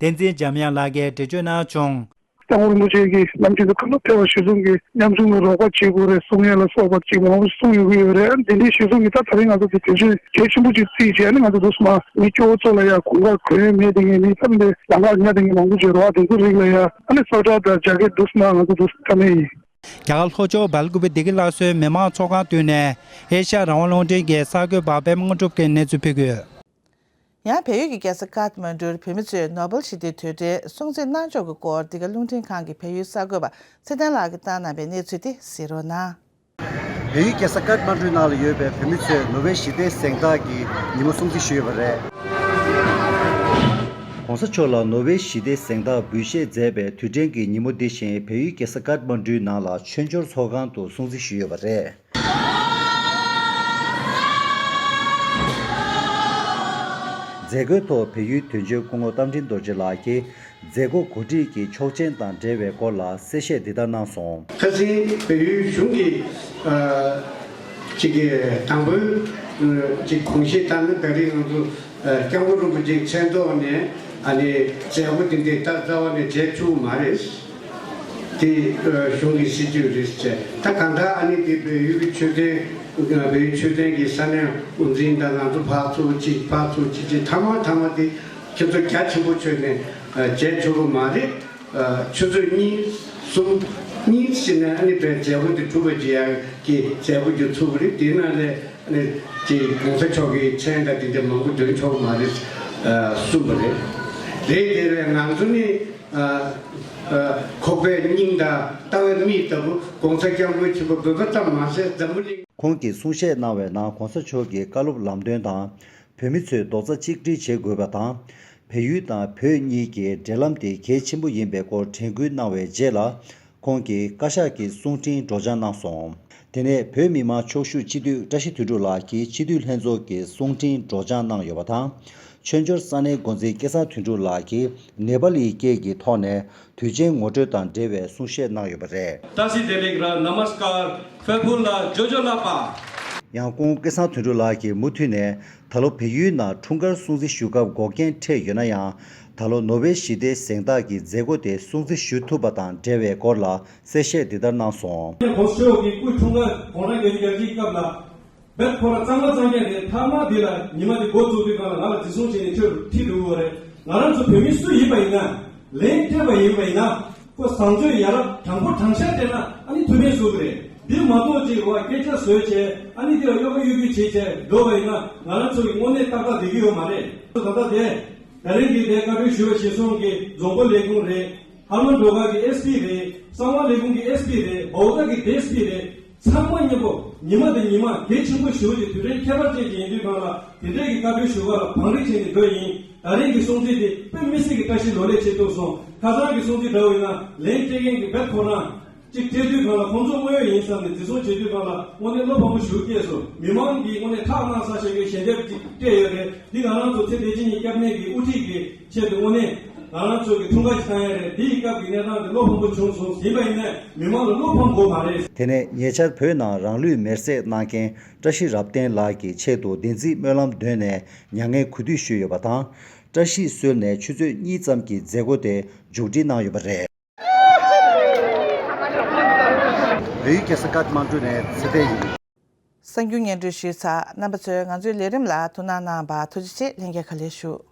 བསྟན་འཛིན་འཇམ་དབྱངས་ལགས་ཀྱིས་འགྲེལ་བརྗོད་གནང་བྱུང་། སྐྱབས་མགོན་རིན་པོ་ཆེ་གི་བསླབ་བྱ་དེ་ག་ལ་ཕེབས་པ་གཞིར་བཟུང་གིས་ཉམ་ཆུང་ལ་རོགས་པ་བྱེད་དགོས་རེད་གསུང་ཡས་ལ་སོགས་པ་ཅིག་མང་པོ་གསུངས་ཡོང་གི་ཡོད་རེད། དེ་འདྲའི་གཞིར་བཟུང་གིས་ད་ད་རིང་ང་ཚོ་དེ་གལ་ཆེན་གལ་ཆེན་པོ་ཅིག་བརྩིས་བྱས་ནས་ང་ཚོ་འདུག་སེ་མ་མི་སྐྱོ་བོ་ཚོ་ལ་ཡ་གོང་ཁ་གོན་ཡས་མེད་དེ་ངས་མི་ཐབས་འདི་ལམ་ཁ་ཉག་དེ་ངས་མང་པོ་ཅིག་རོགས་དེ་ཚོ་རིགས་ལ་ཡ་ཨ་ནི་སོ་ཊར་དང་ཇེ་ཀེཊ་འདུག་སེ་མ་ང་ཚོ་འདུག་སེ་ཐ་མའི་ཡིན། རྒྱ་གར་ལྷོ་ཕྱོགས་སྦེལ་ཀུ་པེ་བདེ་སྐྱིད་སླར་གསོའི་མི་མང་ཚོགས་ཁང་མདུན་ནས་ཨེ་ཤ་ཡ་རང་དབང་རླུང་འཕྲིན་གྱི་གསར་འགོད་པ་པད་མ་དངོས་གྲུབ་ཀྱིས་གནས་ཚུལ་ཕུལ་གྱི་ཡོད། ཡང་བལ་ཡུལ་གྱི་རྒྱལ་ས་ཀཏ་མན་ཌུར་བོད་མི་ཚོས་ནོ་བེལ་ཞི་བདེའི་དུས་དྲན་སྲུང་བརྩི་གནང་ཕྱོགས་ཀྱི་སྐོར་འདི་ག་རླུང་འཕྲིན་ཁང་གི་བལ་ཡུལ་གསར་འགོད་པ་ཚེ་བརྟན་ལགས་ཀྱིས་བཏང་གནང་བའི་གནས་ཚུལ་དེ་གཟིགས་རོགས་གནང་། བལ་ཡུལ་རྒྱལ་ས་ཀཏ་མན་ཌུའི་ནང་ལ་ཡོད་པའི་བོད་མི་ཚོས་ནོ་བེལ་ཞི་བདེའི་གཟེངས་རྟགས་ཀྱི་ཉིན་མོ་སྲུང་བརྩི་ཞུས་ཡོད་པ་རེད། ༸གོང་ས་མཆོག་ལ་ནོ་བེལ་ཞི་བདེའི་གཟེངས་རྟགས་འབུལ་བཞེས་མཛད་པའི་དུས་དྲན་གྱི་ཉིན་མོ་འདི་བཞིན་བལ་ཡུལ་རྒྱལ་ས་ཀཏ་མན་ཌུའི་ནང་ལ་མཆོད་འཇོར་ཚོགས་ཁང་དུ་སྲུང་བརྩི་ཞུས་ཡོད་པ་རེད། མཛད་སྒོའི་ཐོག་བལ་ཡུལ་དོན་གཅོད་སྐུ་ངོ་རྟ་མགྲིན་རྡོ་རྗེ་ལགས་ཀྱིས་མཛད་སྒོ་གོ་སྒྲིག་གི་ཆོག་མཆན་དང་འབྲེལ་བའི་སྐོར་ལ་གསལ་བཤད་འདི་ལྟར་གནང་སོང་། ཁ་སང་བལ་ཡུལ་གཞུང་གི་ཨ་ཅིག་གི་དང་པོའི་ཨ་ཅིག་དགོངས་བཞེས་ལྟར་ན། ད་རེས་ང་ཚོ་ཨ་སྐྱབས་མགོན་རིན་པོ་ཆེའི་མཚན་ཐོག་ནས་ཨ་ནི་མཛད་སྒོ་འདི་འདི་ལྟར་རྩ་བ་ནས་མཇལ་ཆོག་གི་མ་རེད། དེ་ཨ་གཞུང་གི་སྲིད་ཇུས་རེད་ཟེར། ད་གང་ལྟར་ཨ་ནི་དེ་བལ་ཡུལ་གྱི་མཆོད་རྟེན། བལ་ཡུལ་མཆོད་རྟེན་གྱི་ས་གནས་དབུ་འཛིན་དང་ང་ཚོ་ཕར་ཚུར་གཅིག་ཕར་ཚུར་གཅིག་བྱས། མཐའ་མ་མཐའ་མ་དེ་ཁྱེད་ཚོ་རྒྱ་ཆེན་པོ་བྱས་ནས་ཨ་མཇལ་ཆོག་གི་མ་རེད། ཨ་ཆུ་ཚོད་གཉིས་གསུམ་གཉིས་ཕྱིན་ནས་ཨ་ནི་བའི་མཛད་སྒོ་དེ་གྲུབ་པ་བྱེད་ཡག་གི་མཛད་སྒོ་བརྒྱུད་ཚུགས་པ་རེད། དེ་ནང་ལས་ཨ་ནི་དེ་གོང་ས་མཆོག་གི་མཚན་དང་དེ་འདྲ་མང་པོ་འདོན་ཆོག་གི་མ་རེད་ཨ་གསུངས་པ་རེད། རེད། དེ་བས་ང་ཚོ་ནི་ཨ་ཨ་ཁོག་པའི་སྙིང་དང་ལྟ་བའི་མིག་ལྟ་བུ་གོང་ས་སྐྱབས་མགོན་ཆེན་པོ་བོད་པ་ཙམ་མ་ཟད་འཛམ་བུ་གླིང་། ཁོང་གིས་གསུང་བཤད་གནང་བའི་ནང་གོང་ས་མཆོག་གི་བཀའ་སློབ་ལམ་སྟོན་དང་། བོད་མི་ཚོས་རྡོག་རྩ་གཅིག་སྒྲིལ་བྱེད་དགོས་པ་དང་། བལ་ཡུལ་དང་བོད་གཉིས་ཀྱི་འབྲེལ་ལམ་དེ་གལ་ཆེན་པོ་ཡིན་པའི་སྐོར་དྲན་སྐུལ་གནང་བའི་རྗེས་ལ། ཁོང་གིས་བཀའ་ཤག་གི་གསུང་འཕྲིན་སྒྲོག་སྦྱང་གནང་སོང་། དེ་ནས་བོད་མི་མང་ཕྱོགས་བཞུགས་སྤྱི་འཐུས་བཀྲ་ཤིས་དོན་གྲུབ་ལགས་ཀྱིས་སྤྱི་འཐུས་ལྷན་ཚོགས་ཀྱི་གསུང་འཕྲིན་སྒྲོག་སྦྱང་གནང་ཡོད་པ་དང་། ཆོས་འབྱོར་ས་གནས་འགོ་འཛིན་སྐལ་བཟང་དོན་གྲུབ་ལགས་ཀྱིས་ནེ་པ་ལིའི་སྐད་ཀྱི་ཐོག་ནས་དུས་ཆེན་ངོ་སྤྲོད་དང་འབྲེལ་བའི་གསུང་བཤད་གནང་ཡོད་པ་རེད། ཏཱ་སི་དེ་ལེགས་ར་ན་མ་སི་ཀར། ཕེ་ཕུལ་ལ་ཇོ་ཇོ་ལགས་པ། ཡང་ཁོང་སྐལ་བཟང་དོན་གྲུབ་ལགས་ཀྱིས་མུ་མཐུད་ནས་ད་ལོ་བལ་ཡུལ་ནང་འཁྲུངས་སྐར་སྲུང་བརྩི་ཞུ་སྐབས་འགོག་རྐྱེན་འཕྲད་ཡོད་ན་ཡང་། ད་ལོ་ནོ་བེལ་ཞི་བདེའི་གཟེངས་རྟགས་ཀྱི་མཛད་སྒོ་དེ་སྲུང་བརྩི་ཞུ་ཐུབ་པ་དང་འབྲེལ་བའི་སྐོར་ལ་གསལ་བཤད་འདི་ལྟར་གནང་སོང་། གོང་ས་མཆོག་གི་སྐུའི་འཁྲུངས་སྐར་གོང་ལ་བརྒྱད་ཅུ་གྱ་གཅིག་སྐབས་ལ། བེད་ཁོ་ར་གཙང་མ་གཙང་རྐྱང་རེད། མཐའ་མ་འདི་ལ་ཉི་མ་འདི་འགོ་བཙུགས་དུས་སྒང་ལ་ང་ལ་འཛིན་བཟུང་བྱས་ནས་ཁྲིད་ཁྲིད་འགྲོ་གི་ཡོད་རེད། ང་རང་ཚོ་བོད་མི་སུ་ཡིན་པ་ཡིན་ན། ལན་སྤྲད་པ་ཡིན་པ་ཡིན་ན། ཁོ་བཟང་སྤྱོད་ཡ་རབས་དྲང་པོ་དྲང་བཞག་སྤྲད་ན་ཨ་ནི་ཐུགས་ཕན་གསོས་གི་རེད། འདི་མ་གཏོགས་ཅིག་བ་སྐད་ཆ་བཟོས་བྱས་ཨ་ནི་འདི་ལ་གཡོ་ཁ་གཡོ་སྒྱུ་བྱས་བྱས་འགྲོ་བ་ཡིན་ན་ང་རང་ཚོ་གི་དངོས་གནས་ཏག་ཏག་བསྡད་ཀྱི་ཡོད་མ་རེད། ད་ལྟ་དེ་ད་རིང་གི་དེ་བཀའ་འཁྲོལ་ཞུ་བ་གཞིར་བཟུང་གི་རྫོང་དཔོན་ལས་ཁུངས་རེད། ཧར་མོན་སྒྲོལ་དཀར་གྱི་ཨེས་པི་རེད། གསང་བ་ལས་ཁུངས་ཀྱི་ཨེས་པི་རེད། བའོ་ཏཱ་གི་ཌི་ཨེས་པི་རེད། ཚང་མ་མཉམ་པོ་ཉི་མ་དང་ཉི་མ་གལ་ཆེན་པོ་ཞེ་པོ་ཅིག་དུས་དྲན་ཁྱད་པར་ཅན་ཅིག་ཡིན་དུས་སྒང་ལ་དེ་འདྲའི་གི་བཀའ་འཁྲོལ་ཞུ་ག་ལ་བང་རིམ་བྱས་ནས་འགྲོ་ཡིན། ད་རིང་གི་སྲུང་བརྩི་དེ་དཔེ་མི་སྲིད་ཀྱི་བཀྲ་ཤིས་ལོ་ལེགས་ཆེད་དུ་སོང་། ཁ་སང་གི་སྲུང་བརྩི་འདྲ་བོ་ཡིན་ན་ལན་སྤྲད་མཁན་གྱི་བེད་ཁོ་རང་གཅིག་སྤྲད་དུས་སྒང་ལ་ཁོང་ཚོ་དངོས་ཡོད་ཡིན་བསམ་ནས་འཛིན་བཟུང་བྱེད་དུས་སྒང་ལ་དངོས་གནས་བློ་ཕམ་པོ་ཞེ་པོ་སྐྱེས་སོང་། མི་མང་གིས་དངོས་གནས་ཁྲག་གནང་ས་ཞེ་པོའི་ཞལ་འདེབས་ཅིག་སྤྲད་ཡོད་རེད། འདི་ང་རང་ཚོ་ཚེ་འདི་ཕྱི་གཉིས་སྐྱབས་གནས་ཀྱི་དབུ་ཁྲིད་ཀྱི་ཆེད་དུ་དངོས་གནས་ང་རང་ཚོ་གི་འཁྲུངས་སྐར་ཞིག་བཏང་ཡ་རེད། འདི་ཡི་སྐབས་ཀྱི་གནས་སྟངས་དེ་བློ་ཕམ་པོ་བྱུང་སོང་། ཡིན་པ་ཡིན་ནའི་མི་མང་ལ་བློ་ཕམ་དགོས་མ་རེད། དེ་ནས་ཉེ་ཆར་བོད་ནང་རང་ལུས་མེར་སྲེག་གནང་མཁན་བཀྲ་ཤིས་རབ་བརྟན་ལགས་ཀྱི་ཆེད་དུ་བདེན་ཚིག་སྨོན་ལམ་འདོན་ནས་མྱ་ངན་གུས་འདུད་ཞུས་ཡོད་པ་དང་། བཀྲ་ཤིས་གསོལ་ནས་ཆུ་ཚོད་གཉིས་ཙམ་གྱི་མཛད་སྒོ་དེ་མཇུག་སྒྲིལ་གནང་ཡོད་པ་རེད། བོད་ཡིག་སྐད་ས་ཀཏ་མན་ཀྲུ་ནས་ཚེ་བརྟན་ཡིན། གསར་འགྱུར་སྙན་སྒྲོན་ཞུས་ཚར། རྣམ་པ་ཚོས་ང་ཚོའི་ལས་རིམ་ལ་ཐུགས་སྣང་གནང་བར་ཐུགས་རྗེ་ཆེ། ལྷན་རྒྱས་བཀའ་ལན་ཞུ།